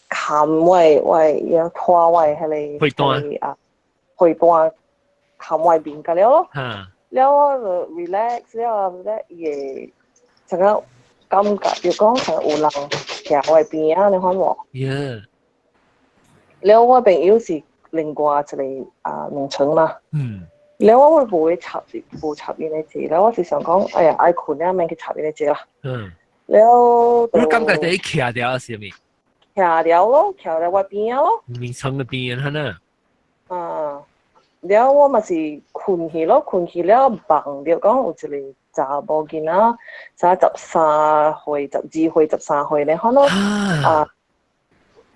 冚我我要拖我彼個被單啊，被單冚我面個了咯。了我就 relax 了咧，伊會成個感覺就講成有人徛我邊仔，你看無？了我朋友是另外一個啊兩層嘛。了我無去插無插𪜶的濟，了我是想講，哎呀，愛睏了，免去插𪜶的濟啦。了你感覺第一徛掉是啥物？徛了咯，徛佇我邊仔咯。眠床的邊仔呢？啊，了我嘛是睏去咯，睏去了夢著講有一個查某囡仔，才13歲、12歲、13歲咧，可能啊，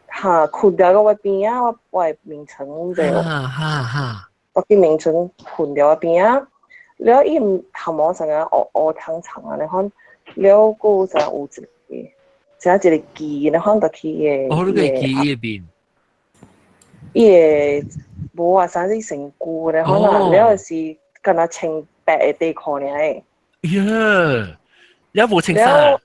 哈，睏佇個我邊仔，我我的眠床者。哈哈哈！我去眠床睏佇我邊仔，了伊頭毛成個烏烏長長啊，你看，了閣有有一個，像一個字，你看就去個。哦，你個記憶邊？伊個無啊，啥子身軀咧，可能了是敢若穿白的底褲爾的。呀，了無穿衫。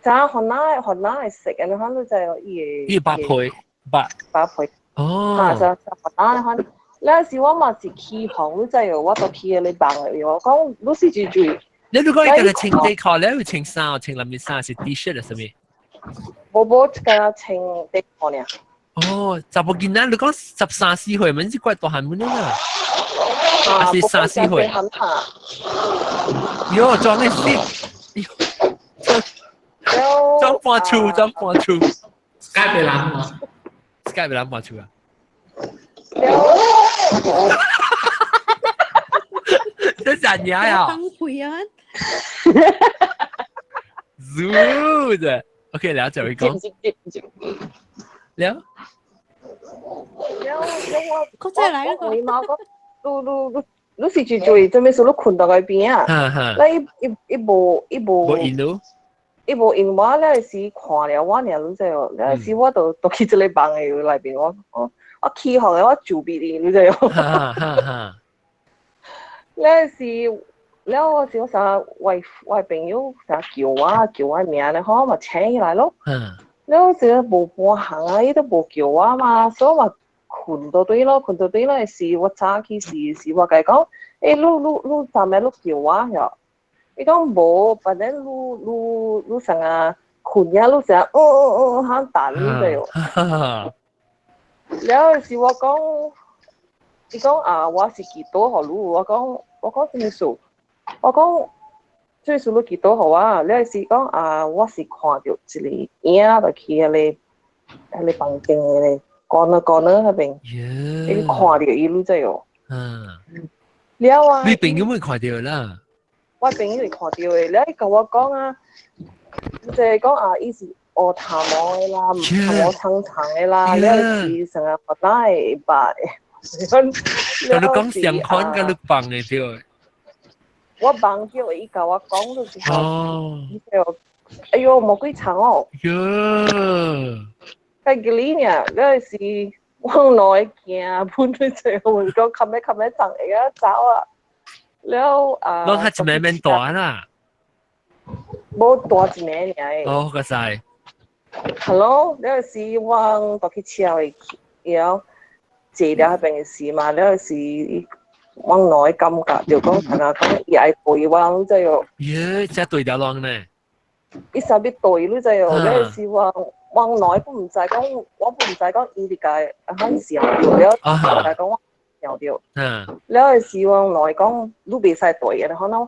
啥？番仔番仔的色的，你看你知伊個。伊白皮白。白皮。哦。哈，就番仔你看，了時我嘛是起哄，你知哦，我都去彼個夢裡，我講你是真注意。你如果伊敢若穿底褲，你會穿衫，穿啥物衫是 T 恤啊？啥物？無無，敢若穿底褲爾。哦，查某囡仔，你講十三四歲，免是怪大漢滿啦。還是三四歲？喲，裝的死！裝搬厝，裝搬厝。 Skype 俾人嘛？Skype 俾人搬厝啊？這是阿娘呀！崩潰啊！Zoom 的，OK，了就會講。了。了，我佢再來我回貓講，你你你你是住做做咩事？你睏到嗰邊啊？你伊伊無伊無無應咯。伊無應我，你是看了我爾，你知哦？你是我就就去這個房的內邊，我起予我就避你，你知哦？你是了，我是我啥我朋友啥叫我名咧，好嘛請起來咯。了這個無半項啊，伊都無叫我嘛，所以我睏到對咯，睏到對咧是我早起時我共伊講，欸，你昨暝你叫我喲？伊講無，反正你啥啊睏呀，你成響等你哦。了是我講，伊講啊，我是祈禱予你，我講啥物事？我講最數你祈禱予我，了是講啊，我是看著一個影就去彼個房間的 corner corner 彼邊，你看著伊，你知哦？了啊！你朋友會看著啦？我朋友會看著的，了伊共我講啊，就係講啊，伊是烏頭毛的啦，頭毛長長的啦，了是成個不大會白。佮你講相款，佮你放的對。我夢著伊共我講就是哦，哎喲，毛幾長哦。喲。較吉利爾，了是我內驚，本來就我講較尾較尾長會啊走啊。了啊。攏較一暝免大啦。無大一暝爾。哦，個使。 Hello，了是我過去車去，了坐了彼邊的時嘛，了是我內感覺就講，同我講伊愛對我，你知哦？耶，這對條路呢？伊啥物對你知哦？了是我內不毋知講，我不毋知講伊佇家啊想著了，共講我想著。了是我內講，你袂使對的，可能。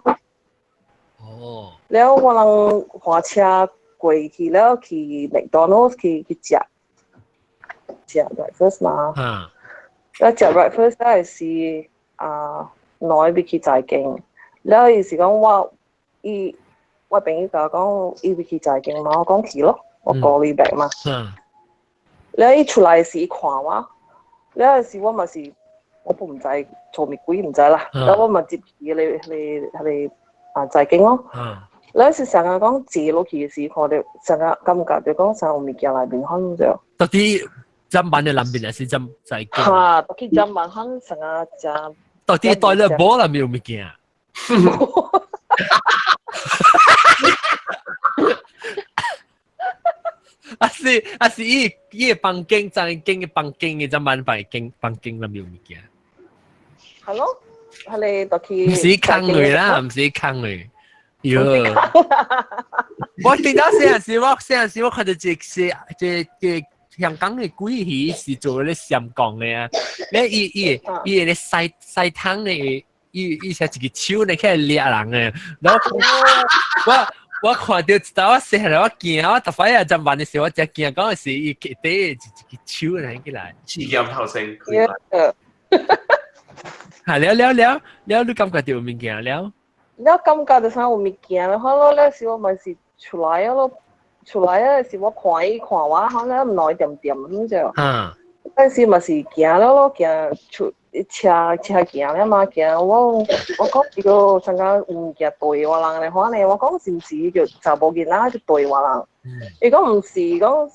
哦。了我人駛車過去了，去麥當勞去食 breakfast 嘛。了食 breakfast 了是啊，內欲去財經，了伊是講我伊我朋友共我講伊欲去財經嘛，我講去咯，我顧你白嘛。了伊出來時伊看我，了時我嘛是我不毋知做物鬼毋知啦，了我嘛入去彼個啊財經咯。了是成日講坐落去時，看著成日感覺就講啥有物件內面可能就。到底砧板的內面還是砧財經？哈，到底砧板可能成日食。到底袋咧無內面有物件？啊是伊個房間，財經的房間的砧板房間房間內面有物件。係咯，係你到去。毋是空的啦，毋是空的。喲，我聽到細漢時，我細漢時我看到這香港的鬼魚是做咧閃光的啊！咧伊咧洗洗湯咧，伊寫一個手咧起來掠人的，然後我看到一道我細漢我驚，我逐擺啊砧板的時候我真驚，講是伊底一個手來起來。刺劍頭先。哈了了了了，你感覺著有物件了？了感覺就啥有物件了，好咯，了時我咪是出來咯，出來啊時我看伊看我，好了毋來點點咁就。但是嘛是行了咯，行出車行了嘛，行我講伊個參加有物件對我人咧，反正我講是毋是叫查某囡仔就對我人？伊講毋是，講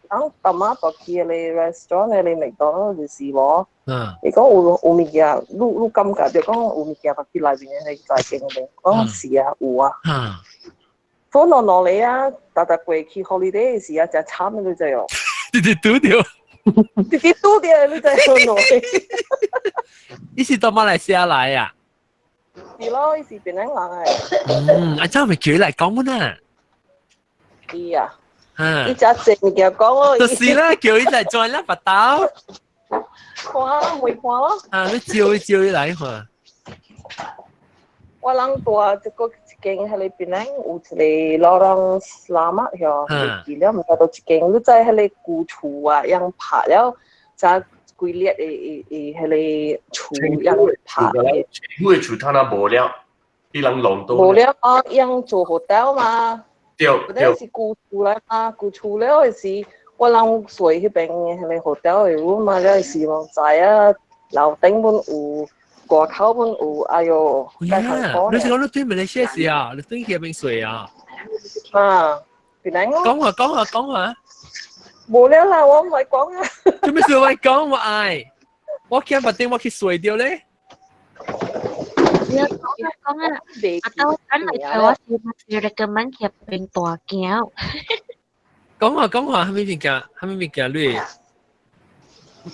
人阿媽帶去個 restaurant 個麥當勞就是無。伊講有物件，你感覺著講有物件入去內面的在間面，講是啊，有啊。所以落落嚟啊，逐逐過去 holiday 時啊，真慘你知哦。直直拄著，直直拄著你知哦。伊是到馬來西亞來啊？是咯，伊是檳城人來。嗯，啊，這咪叫伊來講阮啊？伊啊，伊真濟物件講咯。就是啦，叫伊來轉啦，白豆。看，會看咯。啊，你招伊招伊來看。我人住這個一間，彼個檳城有一個 Lorong Selamat 遐，記了毋知佗一間，你知彼個舊厝啊，樣拍了，才規列的的彼個厝樣拍。政府的厝他那無了，伊人弄到。無了啊，樣做 hotel 嘛。對對。是舊厝來嘛，舊厝了的是，我人睡彼邊彼个 hotel 的 room 嘛，了是望知啊，樓頂本有，外口本有，哎喲，你是講你對馬來西亞時啊？你對去邊睡啊？啊，邊個？講啊講啊講啊！無了啦，我唔係講啊。做咩事我講我愛？我驚白頂我去睡掉咧。你講啊講啊，啊到等嚟我是 recommend 去邊大橋。講啊講啊，蝦米物件？蝦米物件你？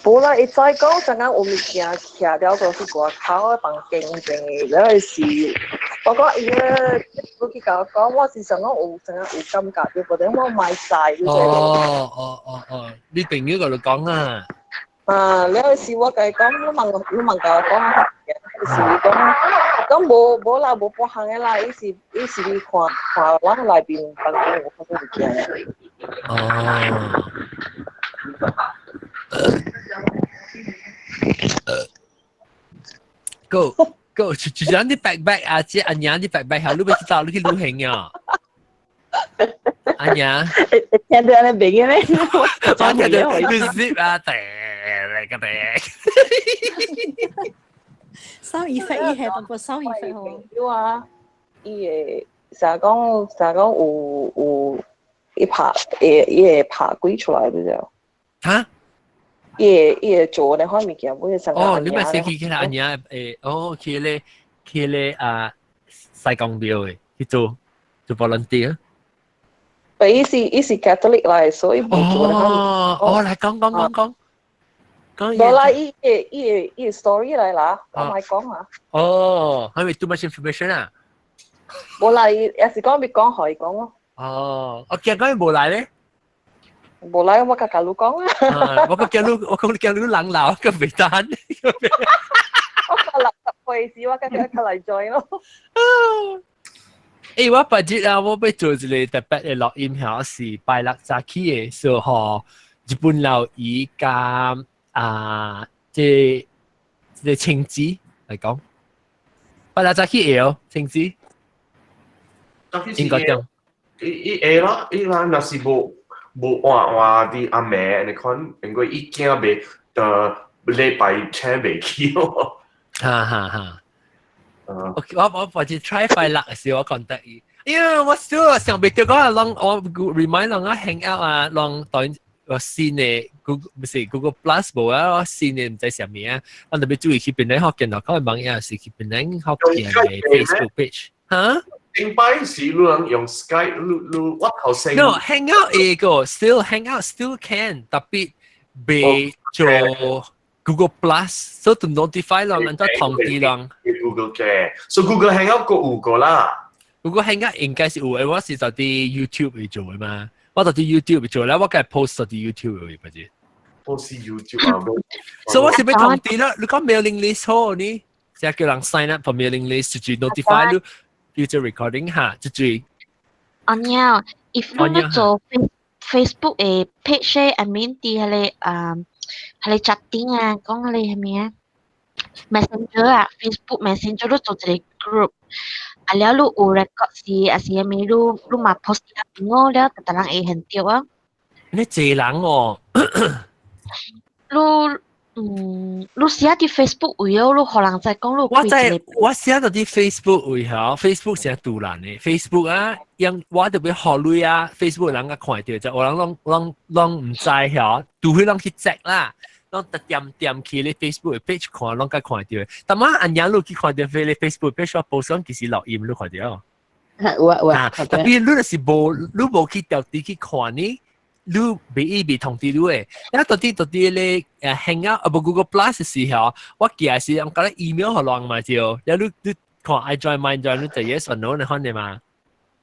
無啦，伊再講，陣間有物件徛了，都是外口的房間邊的，了是，我講伊個，你去共我講，我是想講有陣間有感覺，對不對？我買晒。哦哦哦哦，你朋友共你講啊？啊，了是我共伊講，你問共我講，是講講無無啦，無半項的啦，伊是你看看咱內邊房間有發生物件。哦。Go go，就就你白白啊，這阿娘你白白下，你欲去倒你去旅行啊？阿娘，聽到你明嘅咩？我聽到你 zip 啊，噠嚟個噠。 sound effect 伊係淡薄 sound effect 吼。有啊，伊會成日講成日講有伊拍伊會拍鬼出來，你知無？嚇？伊會做那款物件，本成哦，你咪先去去阿娘誒，哦，去咧去咧啊，西貢廟的去做做 volunteer。伊是 Catholic 來，所以無做那款。哦，哦，來講講講講。講無啦，伊個 story 來啦，我咪講啊。哦，係咪 too much information 啊？無啦，伊也是講欲講，予伊講咯。哦，我驚講伊無來咧。無來，我共你講啊。我驚你，我講你驚你人老，個袂當。我60歲時，我較較來 join 咯。欸，我別日啊，我欲做一个特別的錄音，遐是拜六早起的時候，日本老姨佮啊，這青子來講，拜六早起會哦，青子。應該對。伊伊會咯，伊人若是無無換換佇暗暝，你看，因為伊驚袂，禮拜請袂起咯。哈哈哈。我我或者 try 拜六的時候，我 contact 伊，因為我少想袂著講，攏我 remind 人啊 hang out 啊，攏當然我新的 Google 毋是 Google Plus 無啊，我新的毋知啥物啊，我特別注意去檳城福建咯，講網頁是去檳城福建的 Facebook page，哈？頂擺是你人用 Skype，你我頭先。 No Hangout 會個，still Hangout still can，特別袂做 Google Plus，所以 notify 人，按怎通知人。 Google 嘅，所以 Google Hangout 閣有個啦。 Google Hangout 應該是有的，我是佇 YouTube 去做的嘛。我佇 YouTube 做咧，我該 post 佇 YouTube 去，不是。 post YouTube 啊。所以我是欲通知啦，你講 mailing list 好呢？即係叫人 sign up for mailing list，就是 notify 你 future recording 哈，就是。哦，娘，if 你做 Facebook 的 page，I mean 佇彼个啊，彼个 chatting 啊，講彼個啥物啊？Messenger 啊，Facebook Messenger 你做一个 group，啊了你有 record 是，還是啥物你你嘛 post 入邊哦，了逐逐人會現著啊。你濟人哦。你嗯，你寫佇 Facebook 位哦，你予人知講你我在我寫佇 Facebook 位吼，Facebook 成獨難的，Facebook 啊，用我特別學類啊，Facebook 人較看著，就有人攏攏攏毋知吼，除非攏去 check 啦。攏特點點去你 Facebook 的 page 看，攏較看著。但嘛阿娘你去看著你 Facebook page 我 post 其實錄音你看著。有啊有啊。特別你若是無你無去調啲去看呢，你袂伊袂通知你的。啊，到底咧Hangout 啊無 Google Plus 的時候，我記得是用個 email 予人嘛就，了你看愛 join 無 join 你就 yes or no 你看著嘛。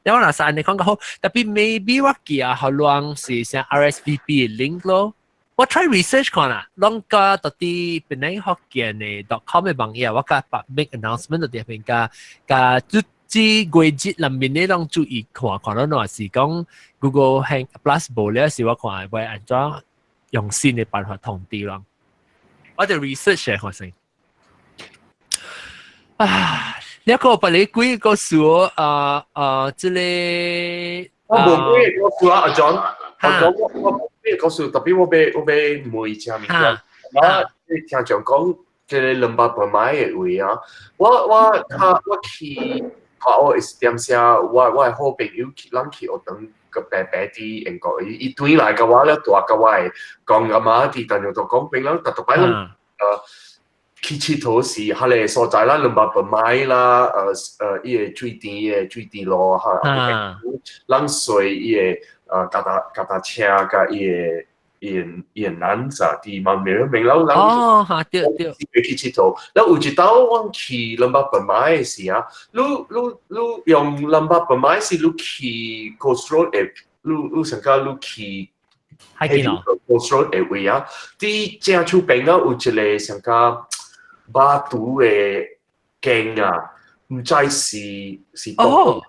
了我若是按呢講較好，特別 maybe 我記啊，予人是啥 RSVP 的 link 咯。我 try research 看啦，攏佮到底檳城福建的 .com 的網頁，我佮 make announcement 到佇邊佮佮這這月節內面咧，攏注意看看到若是講 Google Hang Plus 無了時，我看會按怎用新的辦法通知咯。我就 research 下看先。啊，你個別你幾個數啊啊，這个我無幾個數啊，阿 John，阿 John 我。你告訴特別我欲問一下物件，我聽講講這个 Lembah Permai 的位啊，我去我是點寫，我的好朋友去，咱去學堂個白白佇英國，伊伊轉來共我了蹛共我的講阿媽佇淡江都講，平人逐逐擺咱去𨑨迌是彼个所在啦，Lembah Permai 啦，伊个水池的水池路哈，咱隨伊个腳踏腳踏車佮伊個伊個伊個男子佇 Mount Merrion 邊了，咱哦，哈，對對，去𨑨迌。了有一道阮去 Lembah Permai 的時啊，你用 Lembah Permai 是你去 Coast Road 的，你上甲你去海邊哦，Coast Road 的位啊，佇正手邊啊有一个上甲 batu 的間啊，毋知是哦，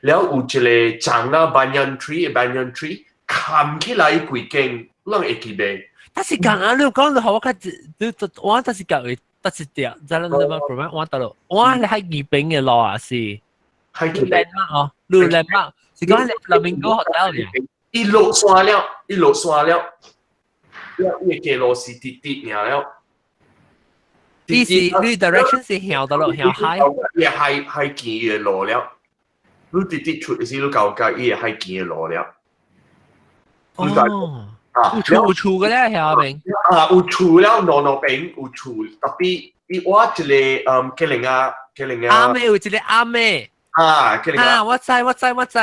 了有一个樟啊 banyan tree，banyan tree 冚起來規間，咱會記袂？但是講啊，你講到我較你我但是講會，但是掉，在咱那邊我到咯，我係喺二邊嘅路啊是，喺 landmark 哦，路 landmark 是講你 Flamingo Hotel 嘅。伊落山了，伊落山了，了伊個路是直直爾了。伊是你 direction 是向到落向海，伊海海墘的路了。你直直出時，你到甲伊個海墘的路了。哦，有厝有厝嘅咧，下邊。啊，有厝了，路路邊有厝，特別伊我一个吉林啊，吉林啊。啱嘅，有一個啱嘅。啊，吉林啊。啊，我知我知我知。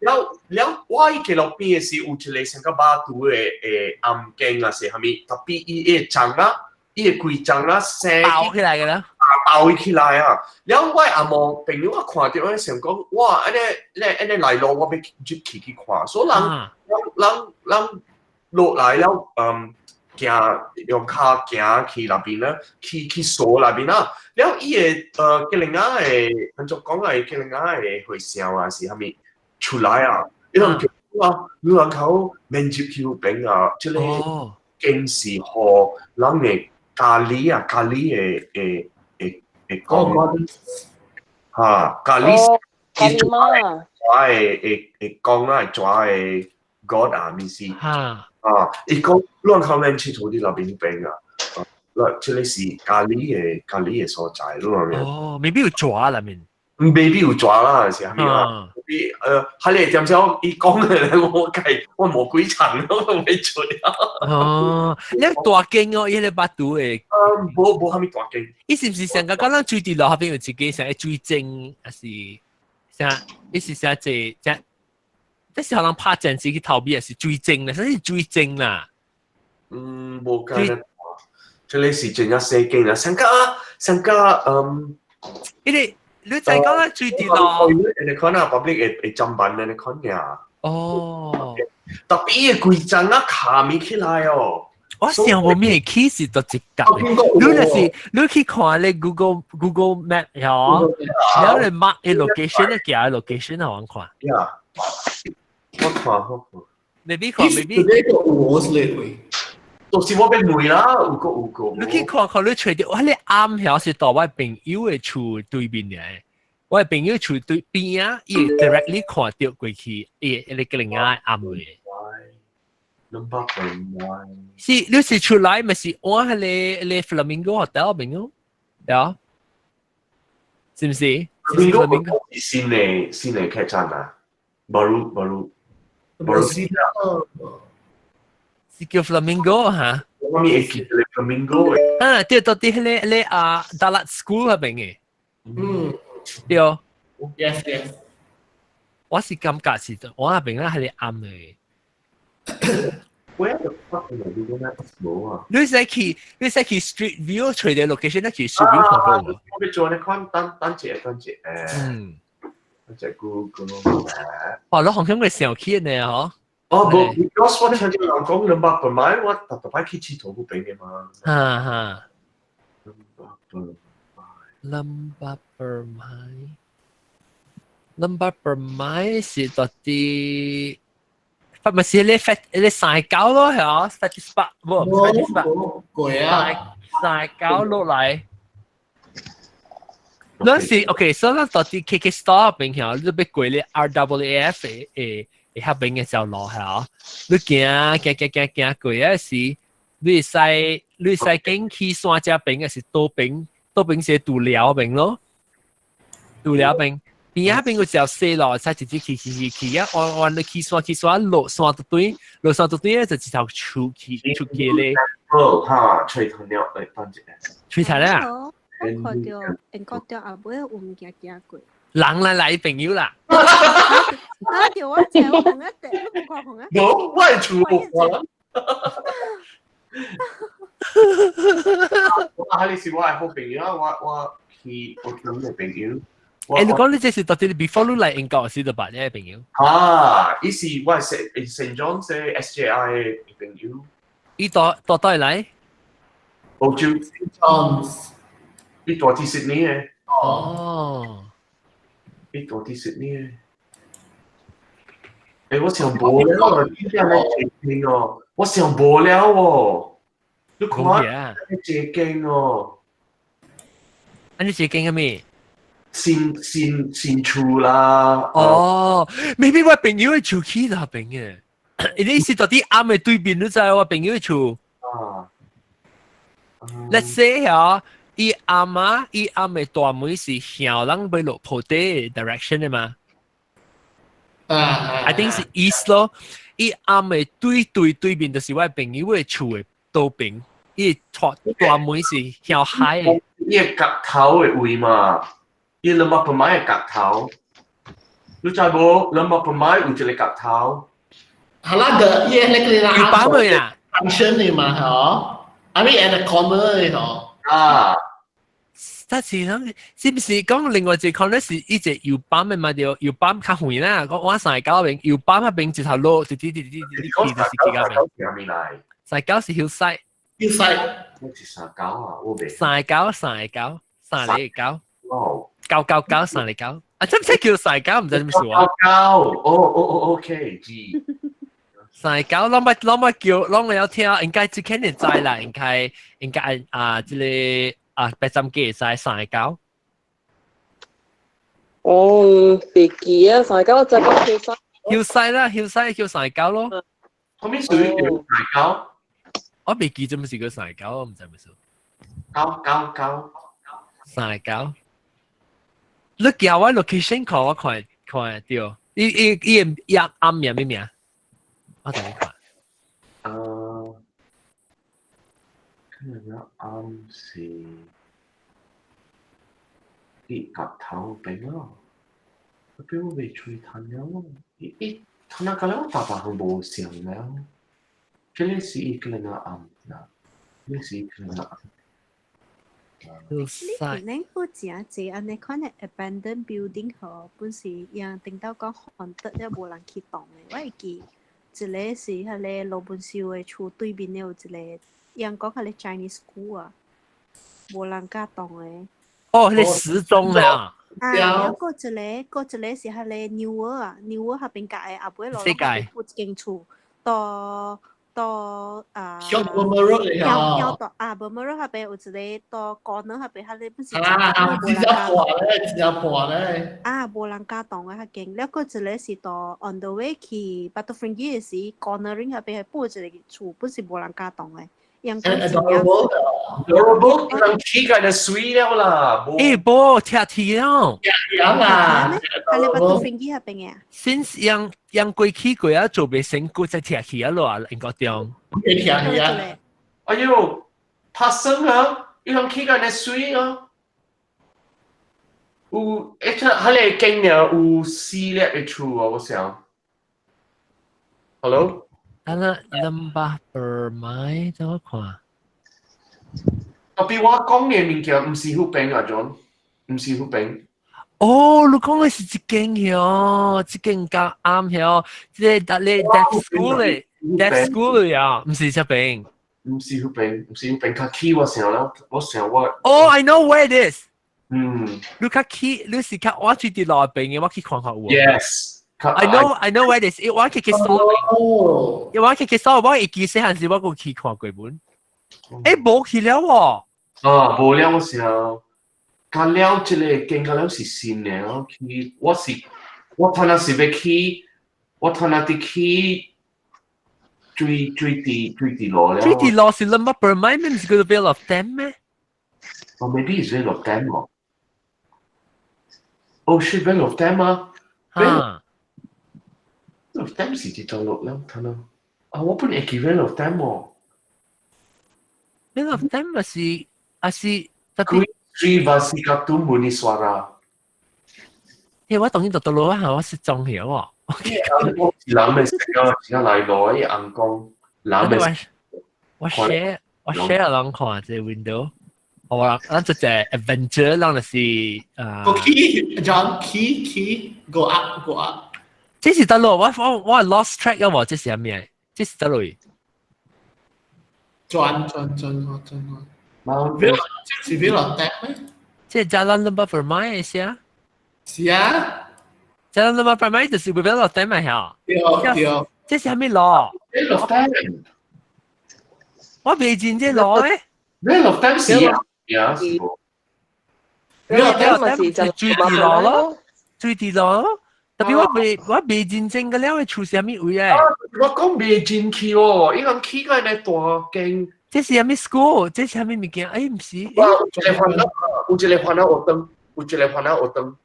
了了，我伊個路邊的是有一个像個 batu 的的暗間啊，是啥物？特別伊個樟啊，伊個規樟啊，生爆起來嘅啦。爆起來啊！了我阿毛朋友我看著我想講，哇！按呢咧按呢來路，我欲入去去看。所以人人人人落來了，行用跤行去那邊啦，去鎖那邊啦。了伊個吉林仔的，按怎講啊？吉林仔的和尚啊，是啥物出來啊？伊人叫啊，你人口免入去邊啊，這个間是予人的咖喱啊，咖喱的的的的講，哈，咖喱咖喱嘛，抓的會會講啊，抓的 God 啊，物是哈啊，伊講亂口免𨑨迌佇那邊邊啊，嗱，這个是咖喱的咖喱的所在，你明哦，未必有蛇內面，未必有蛇啦，是啥物啦？比彼個點少伊講的，我計我無幾層都未出啊。哦，你大間哦，伊个 batu 的。無無啥物大間。伊是毋是上個講咱水池路彼邊有一個啥水井，還是啥？伊是啥這這？這是可能拍戰時去逃避，還是水井咧？啥是水井啦？嗯，無計啦。這个是真正細間啦，上個上個伊個你再講咱水池路。你看啊，public 會會針板你看呀。哦。特別伊個規層啊，卡咪起來哦。我想無咩去是到一格。你若是你去看咧 Google Map 嗬，然後你 mark 個 location 咧，行 location 啊，我看。呀，我看我看。未必看，未必。呢個有咧位。到時我欲問啦，有個有個。你去看看你揣著，我咧暗曉是到我朋友的厝對面嘅。我的朋友厝對邊啊，伊會 directly 看著過去，伊會個另外暗嘅。 Lembah Permai。是，你是出來咪是我彼个個 Flamingo Hotel 朋友，對啊？是毋是？Flamingo 是新的客棧啊，baru baru baru 是叫 Flamingo 哈？我咪會記得 Flamingo 啊，對，到佇彼个彼個啊，Dalat School 彼邊的。對。 Yes. 我是感覺是，我那邊咧係暗的。 Where the fuck is Google Maps 無啊？你使去 Street View 揣著 location，你去 Street View 看到無？我欲做你看，等等者，等者，等者 Google Map。哇，你好像會想起呢，嗬？哦，無，because 我聽見人講 Lembah Permai，我特特擺去𨑨迌嗰邊的嘛。哈哈。 Lembah Permai。 Lembah Permai。Lembah Permai 是到佇。咪是你發你山溝咯，係啊，發啲 spot，無發啲 spot，過啊，山溝落來。咱是 OK，所以咱到佇 KK Store 邊曉，你欲過咧 RAAF 的遐邊嘅條路係哦，你行行行行行過啊時，你會使經去山這邊嘅是倒邊，倒邊是渡寮邊咯，渡寮邊。邊仔邊有條細路，使直接去去去去啊，彎彎你去山去山落山就對，落山就對咧就一條樹去出去咧。哦，哈，吹頭鳥來等一下。吹頭咧啊？我看到英國掉後尾有物件行過。人來來朋友啦。啊！對，我知，我紅一隻，你冇看紅啊？無，我係厝無看。我啊，你是我的好朋友啊，我去我去阮的朋友。欸，你講你這是到底 before 你來英國時就捌呢個朋友？啊，伊是我聖 John 是 SJI 的朋友。伊到到倒來？澳洲 John's。伊住佇悉尼的。哦。伊住佇悉尼的。欸，我想無了，你這樣這間哦，我想無了哦。你看，這間哦。啊，你這間啥物？新新新厝啦。哦，maybe 我朋友的厝起那邊嘅，你是到底暗的對面，你知我朋友的厝。啊。 Let's say 啊，伊阿媽伊暗的大門是向人欲落坡底 direction 的嘛？啊。 I think 是 east 咯。伊暗的對對對面就是我朋友的厝的倒邊，伊大大門是向海的。伊個角頭的位嘛。伊 Lembah Permai 的角頭，你知無？Lembah Permai 有一個角頭。好啦，個伊那個啦，有把門啊，function 的嘛，嗬，I mean at the corner 的嗬。啊。但是啷，是毋是講另外一個可能是伊隻油板的嘛對？油板較遠啦，講我三個邊油板那邊一條路，直直直直直直去就是去到邊。三九是 hillside。 hillside。我是三九啊，我袂。三九三九三個九。哦。九九九三個九，啊，真唔知叫三九，唔知點數啊。九九，哦哦哦，OK，知。三九，攏捌攏捌叫，攏會有聽，應該這肯定知啦，應該應該啊，這個啊，白針機會知三九。哦，別記啊，三九就講叫叫西啦，叫西叫三九咯。後面屬於叫三九。我未記做乜事叫三九，我唔知乜事。九九九。三九。你叫我 location 看，我看看對。伊伊伊伊暗名咩名？我等你看。可能暗是伊角頭邊咯。嗰邊我未吹彈了，伊伊彈那個了，大把無像了。這個是伊個人暗啦，這是伊個人暗。你可能好誠濟按呢款的 abandoned building 吼，本是樣頂到講 haunted 了無人去動的。我會記一個是彼個羅文秀的厝對面的有一個，樣講彼個 Chinese school 啊，無人敢動的。哦，彼個時鐘啊！啊，了閣一個，閣一個是彼個 New 啊，New 彼邊界的後尾落有一間厝，到到啊，向 Burma Road 嚟啊！到啊，Burma Road 彼邊有一個到 corner 彼邊，彼個本是啊，真正破咧，真正破咧。啊，無人敢動的彼間，了閣一個是到 on the way 去 Batu Ferringhi 的時，cornering 彼邊係補一個厝，本是無人敢動的。樣講真 adorable adorable，人起個就水了啦。欸，無拆去了。拆啦。係你 Batu Ferringhi 彼邊的？先樣樣過去過啊，做袂成骨再拆去啊咯啊，英國中。會拆去啊！哎呦，拍生啊！伊人起個就水啊！有，一出彼個間了有四粒的厝哦，我想。Hello。等下 Lembah Permai，等我看。特別我講的物件，毋是彼邊啊，John，毋是彼邊。哦，你講的是這間喲，這間較啱喲，這個你 deaf school 咧，deaf school 呀，毋是這邊。毋是彼邊，毋是彼邊較起，我想了，我想我。哦，I know where it is。嗯。你較起，你是較我住佇路邊的，我去看看有。 Yes。 I know where it is。我去去掃，我去去掃，我會記細漢時我閣去看過本。欸，無去了喎。啊，無了我想，較了這個間較了是新的，去我是我可能是欲去，我睇那啲起水水地水地路了。水地路是 Lembah Permai 咩？唔是叫做 Vale of Tem 咩？哦，maybe is Vale of Tem 哦。哦，是 Vale of Tem 啊。嚇。 Vale of Tem 是佇倒落了，睇啦。啊，我本會記 Vale of Tem 哦。 Vale of Tem 咪是啊是特別。 Sri Vasikatu Muniswara。嘿，我當然就到落啊，我是裝起喎。我是人嘅時間時間來攞伊紅講，人嘅。我 share 人看這 window。我話咱就隻 adventure，咱就是啊。個 key John key key go up go up。這是佗落，我 lost track 啊！喎，這是啥物？這是佗落？轉轉轉轉轉。冇，這是 Vale of Tem 咩？這 Jalan Lembah Permai 是啊？是啊。 Jalan Lembah Permai 就是 Vale of Tem 咪嚇？對對。這是啥物路？Vale of Tem。我未見這路咧。 Vale of Tem 是啊，呀是無。 Vale of Tem 咪是水地路咯，水地路咯。特別我未認真個了，會出啥物位咧？我講未進去哦，伊人起個呢大間。這是啥物 school？這是啥物物件？哎，毋是。有一個番仔，有一個番仔學堂，有一個番仔學堂。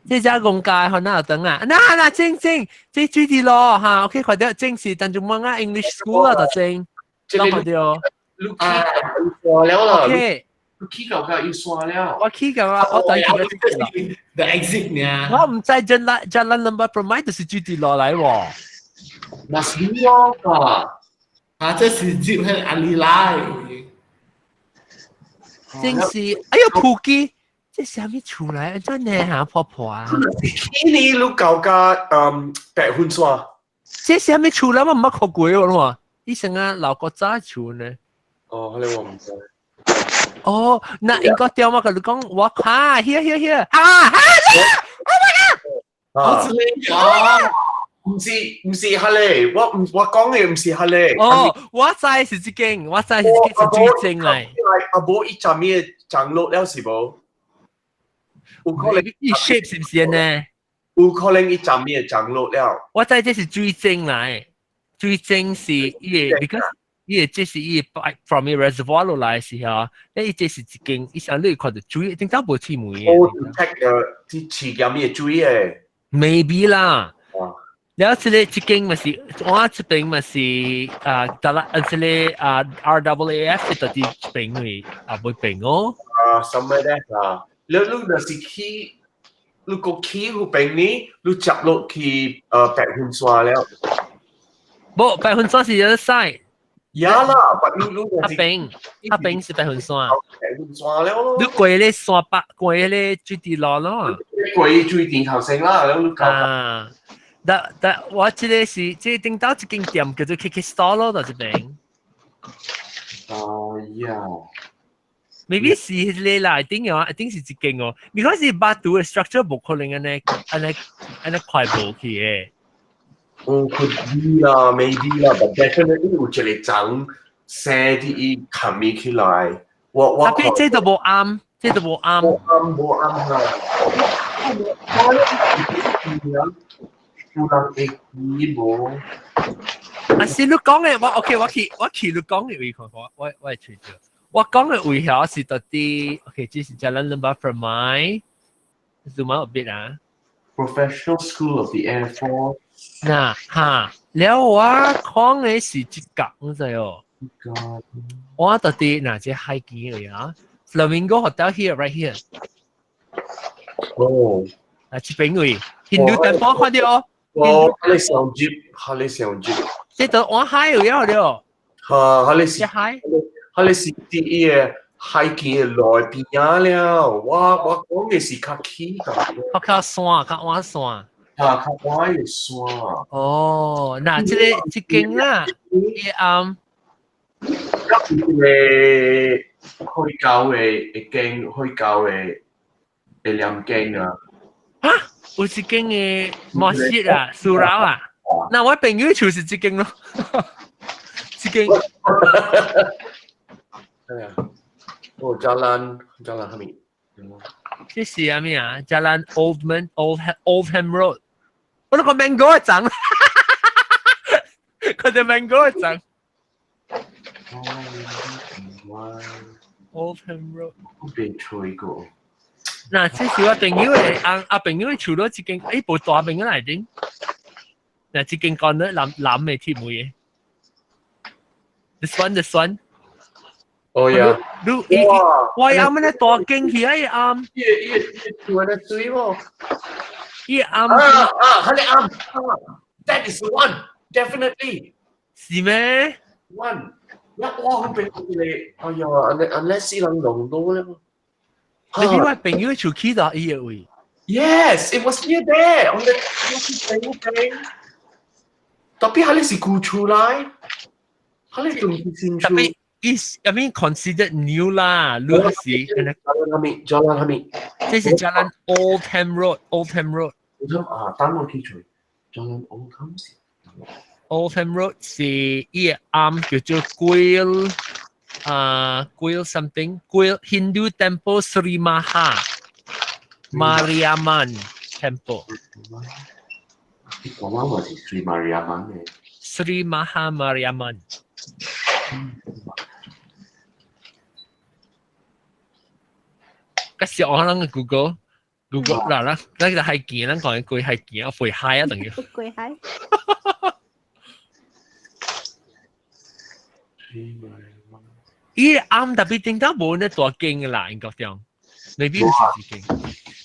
這只公家番仔學堂啊？嗱嗱正正，這水地路哈，OK，看到正是陳仲文啊 English school 啊，就正。這看到。你起山了啦，OK。你起到個伊山了。我起到啊，我等住個 The exit 呢？我毋知 Jalan Lembah Permai 就是水地路來喎。那是我啊！啊，這是接喺阿里拉。正是，哎呦，普基，這啥物厝來？真呢嚇婆婆啊！起呢，你到甲白雲山。這啥物厝來？我毋捌看過喎，以前啊老古早厝呢。哦，彼個我毋知。哦，那應該對我共你講，我看，here here here，啊啊！Oh my god！好似你講。毋是彼個，我毋我講的毋是彼個。哦，我知是這間，我知是這間是水井來。阿無伊前面長落了是無？有可能伊 shape 是毋是呢？有可能伊前面長落了。我知這是水井來，水井是伊個，because 伊個這是伊個 from 伊 reservoir 落來時候，伊這是一間，伊上你看到水，頂頭無氣門。我 check 個啲飼鹹的水的。 Maybe 啦。了後這個這間嘛是，我這邊嘛是啊，得啦，啊這個啊 RAAF 是到底這邊位啊，會邊哦。啊，somewhere there 啊，你你若是去，你個去嗰邊呢，你接落去白雲山了。無，白雲山是 other side。呀啦，但你你彼邊彼邊是白雲山。白雲山了咯。你過咧山北，過咧水地路咯。過水田頭先啦，你搞。啊。但但我這個是這頂到一間店叫做 KK Store 咯，就這邊。哦呀，maybe 是彼個啦，一定哦，一定是一間哦。because 是 batu 的 structure 無可能按呢按呢按呢快無去的。哦，could be 啦，maybe 啦，but definitely 有一個層生佇伊冚起起來。我特別這都無啱，這都無啱。無啱無啱啦。有人會記無？啊是你講的，我 OK，我去你講的位看看，我會揣著。我講的位遐是到底 OK，這是 Jalan Lembah Permai。Zoom out a bit 啊。 Professional School of the Air Force。嗱哈，了我講的是這個，你知哦？我到底嗱這海景位啊？Flamingo Hotel here, right here。哦。啊，這邊位，Hindu Temple 看到哦。哦，彼上接，彼上接。這都往海有了了。哈，彼是海，彼是佇伊個海景的內邊仔了。我講的是較起個。較山，較倚山。啊，較倚的山。哦，嗱，這個這間啦，伊暗。一個開教的一間開教的的兩間啊。啊？有一間的 masjid 啊，surau 啊。那我朋友就是這間咯，這間。係啊。哦，Jalan Jalan 係咪？這是啥物啊？Jalan Oldman Old Oldham Road。我那個 mango 長。看到 mango 嘅層。Oldham Road。我未吹過。嗱，這是我朋友嘅阿阿朋友嘅厝咯，一間，無大朋友嚟頂。嗱，這間講咧藍藍嘅鐵梅嘅。This one, this one。哦呀！你我啱啱咧大間起來啱。伊伊伊厝咧水喎。伊啱。啊啊，係你啱。That is the one, definitely。是咩？One。一哇，好俾你，哎呀，unless 人用到咧。你啲我朋友厝起到伊個位。 Yes, it was near there on the thing. 特別係你是舊厝來，係你仲是新厝。特別 is I mean considered new 啦，你是 Jalan 係咪？Jalan 係咪？這是 Jalan Oldham Road，Oldham Road。 Oldham 啊，等我記住，Jalan Oldham 是。 Oldham Road 是伊個啱叫做 Kuil 啊 Kuil something Kuil Hindu Temple Sri Maha Mariamman Temple。你講啱話是 Sri Mariamman 嘅。 Sri Maha Mariamman。嗰時我可能 Google Google 嗱啦，咱就係見咱講句係見啊，肥蟹啊，等於。鬼蟹。伊啱特別點解無呢大間嘅啦，應該講，maybe 唔是一間。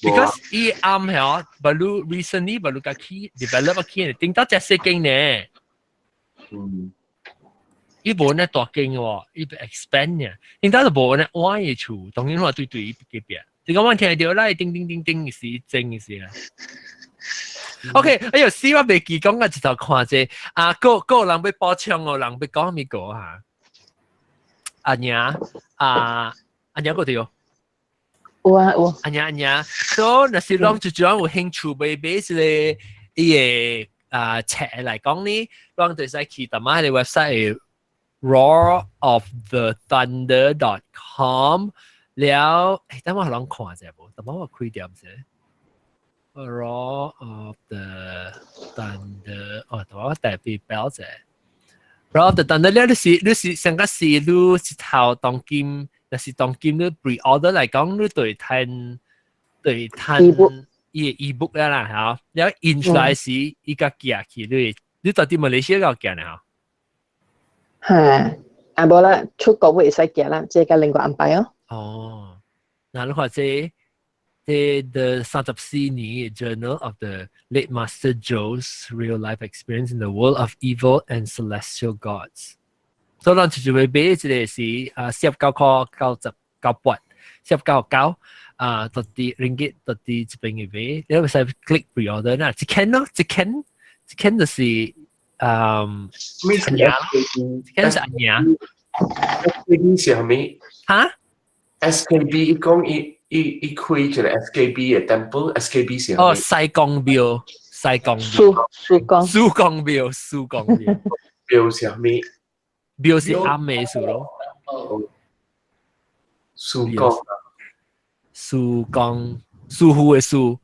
Because 伊啱係baru recently baru 個起 develop 起，頂到隻細間呢。嗯。伊無呢大間喎，伊 expand 呢，頂到就無呢歪嘅厝，當然話對對隔壁。你講我聽到啦，叮叮叮叮是真嘅是啦。OK，哎喲，死我未記講啊，一頭看者啊，個個人欲補充哦，人欲講咪個嚇。阿娘啊，阿娘個對哦。有啊有。阿娘阿娘，所以若是攏就主有興趣買買這個伊個啊冊來講呢，攏就使去淡仔個 website roarofthethunder.com 了，欸，等我攏看者無？等我開點先。Roar of the Thunder，哦，等我特別標者。Roar of the Thunder 了，你是上個是你一頭當今，若是當今你 pre-order 來講，你對趁對趁伊個 ebook 啦啦，嚇，了印出來時，伊個寄去你，你到底馬來西亞寄呢？嚇，啊無啦，出國會使寄啦，這個另外安排哦。哦，那你看這 The 34年 Journal of the Late Master Joe's Real Life Experience in the World of Evil and Celestial Gods。所以咱就會買這個是啊19塊99八，19.9啊，到啲 ringgit 到啲這邊嘅買，你會使 click pre-order 啦，一間咯，一間一間就是阿娘，一間是阿娘。 SKB 是啥物？哈？SKB 講伊伊伊開一個 SKB 嘅 temple，SKB 是哦，西貢廟，西貢蘇蘇公蘇公廟，蘇公廟，廟是啥物？廟是暗嘅數咯。蘇公，蘇公，師傅嘅蘇，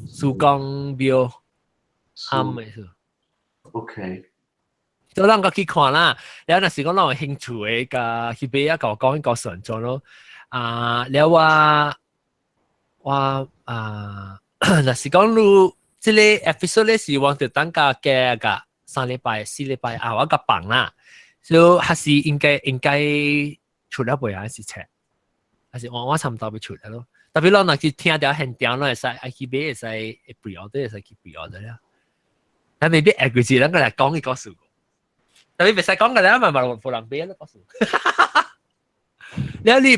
蘇公廟，暗嘅數。 OK。就咱個去看啦，了若是講咱有興趣的，共去買啊，共我講個選擇咯。啊，了我啊，若是講你這個 episode 咧是我就等甲加個3禮拜、4禮拜啊，我共放啦，所以還是應該出了未啊？是冊，還是我差毋多欲出來咯。特別咱若去聽著現場，咱會使愛去買，會使 pre-order，會使去 pre-order 了。但未必下個字，咱個來講伊故事。特別袂使講個咧，嘛嘛無人買啦，故事。你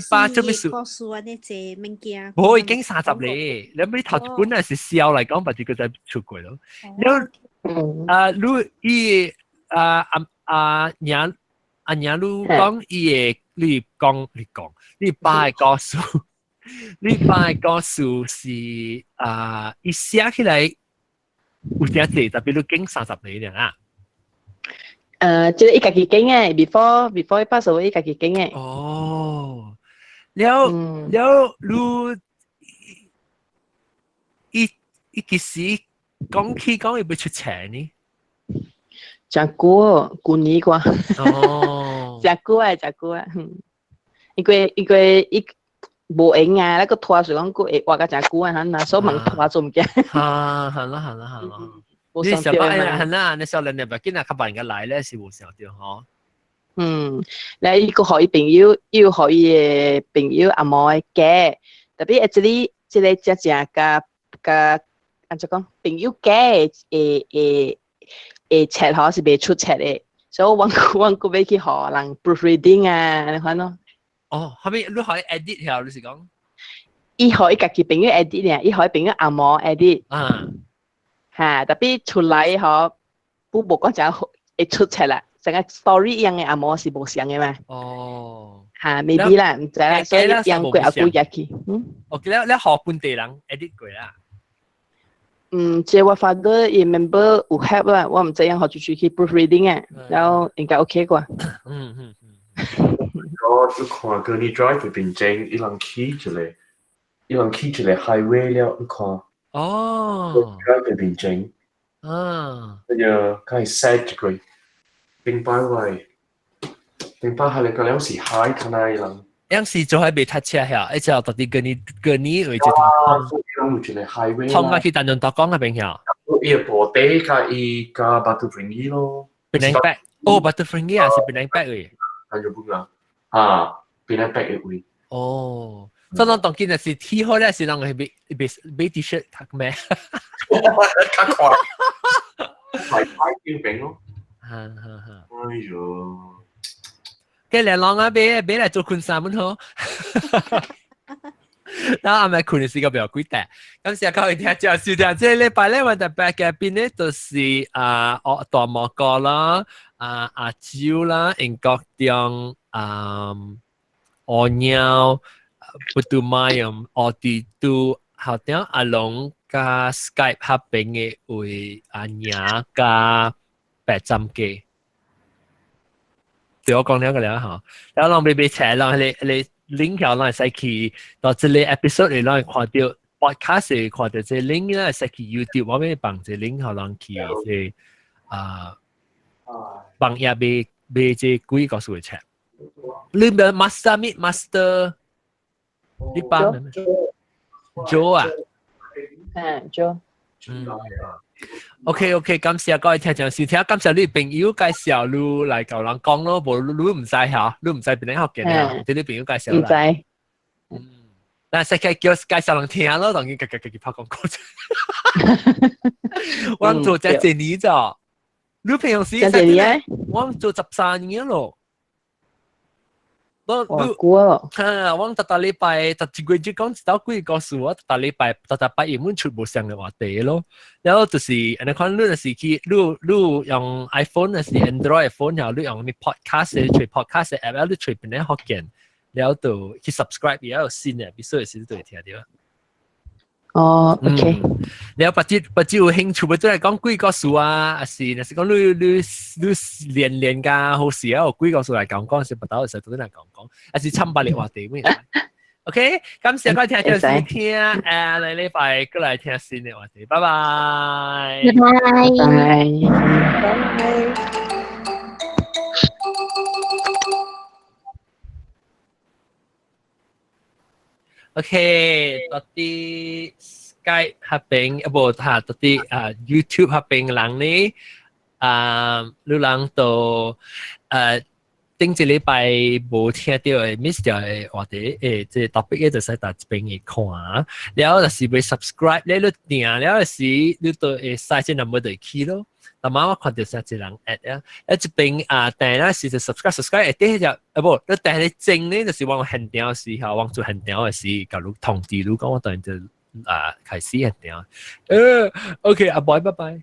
爸做咩事？故事安尼濟物件。無已經30咧，你咪頭一本係是笑來講，別個再出過咯。了，啊，你伊啊阿阿娘阿娘你講伊個，你講你講，你爸的故事，你爸的故事是啊，伊寫起來有點濟，特別你經30年啦。這個伊家己經的，before 伊 pass away 伊家己經的。哦，了了，你伊伊幾時講起講伊欲出冊呢？真久，舊年啩。哦。真久啊，真久啊。因為無閒啊，那個拖是講閣會活甲真久啊，若所以問拖做物件。啊，係啦係啦係啦。你想講係啦，你少年你別緊啊，較慢個來咧是無想著吼。嗯，你伊閣予伊朋友，伊有予伊的朋友阿毛的家，特別這個正正佮按怎講，朋友家的會冊吼是袂出冊的，所以阮閣欲去予人 proofreading 啊，按呢款咯。哦，後面你可以 edit 下，你是講？伊予伊家己朋友 edit 呢，伊予伊朋友阿毛 edit。哈，特別出來吼，不無講誠會出冊啦，成個 story 一樣的阿毛是無相的嘛。哦。哈，maybe 啦，毋知啦，所以用過後久入去。嗯。哦，你予本地人 edit 過啦？嗯，這我 father 伊 member 有 help 啦，我毋知影予出去去 proofreading 啊，然後應該 OK 啩。嗯嗯嗯。我你看 Gurney Drive 邊前，伊人起一個，伊人起一個 highway 了，你看。哦。 Drive 邊前。哎呀，梗係 sad 一個，頂擺位，頂擺係你個了是海，看下伊人。樣是做喺未塞車遐，一直到底跟你為一啊，所以人有一個 highway 通過去丹絨大江那邊遐。伊個部底佮伊佮 Batu Ferringhi 咯。 Penang Back，哦，Batu Ferringhi 啊，是 Penang Back 位。丹絨本啊，啊，Penang Back 的位。哦，所以當今日是天好咧，是人會買買 T-shirt 讀咩？較快，排排叫餅咯。哈哈哈。哎喲。嘅兩人啊，買買來做困衫們好。然後阿咪困嘅時間比較幾大，咁時候聽就收聽，這禮拜咧我特別嘅邊咧就是啊，哦大魔哥啦，啊阿蕉啦，英國中啊，烏鳥，不拄馬用奧迪都後點阿龍佮 Skype 合併嘅為阿娘佮白針機。對我講了個了吼，然後人欲買冊，人彼個 link 條人會使去到這個 episode 裡，人會看到 podcast 會看到這個 link 咧，會使去 YouTube 我欲放這 link 予人去這啊，放頁買買這鬼故事的冊。你咪 master meet master，你幫咩？Joe 啊？嗯，Joe。嗯。OK，感謝各位聽眾收聽，感謝你朋友介紹你來共人講咯，無你毋知嚇，你毋知邊個學嘅咧，啲你朋友介紹毋知。嗯，但係叫介紹人聽咯，當然家家己拍廣告。我做這一年咋？你平常時這年我做13年咯。我我哈，我逐逐禮拜，逐一個月講一道幾個故事，我逐逐禮拜，逐逐拜日本出無相的話題咯。然後就是按呢款，你若是去，你用 iPhone 還是 Android phone，然後你用咩 podcast 揣 podcast app，你揣邊個福建，然後就去 subscribe，然後有新的，必須時就會聽著。哦，OK。然後別只別只有興趣，欲再來講鬼故事啊，還是若是講你連連㗎好事啊，有鬼故事來講講，是不到時都來講講，還是參百的話題咩？OK，感謝各位聽眾收聽，下禮拜過來聽新的話題，拜拜。拜拜。拜拜。 OK，到底 Skype 彼邊，啊無哈，到底啊 YouTube 彼邊人呢？啊，你人都頂一禮拜無聽著的 miss 掉的話題，這個 topic 就使佇這邊會看。了後若是欲 subscribe 咧，你訂了時，你就會使這 number 就會去咯。逐擺我看著啥一人 add 啊，啊這邊啊訂了時就 subscribe subscribe 會底就啊無，你訂咧整咧就是我現場時候，我做現場的時，共你通知你講我當然就啊開始現場。OK，阿boy 拜拜。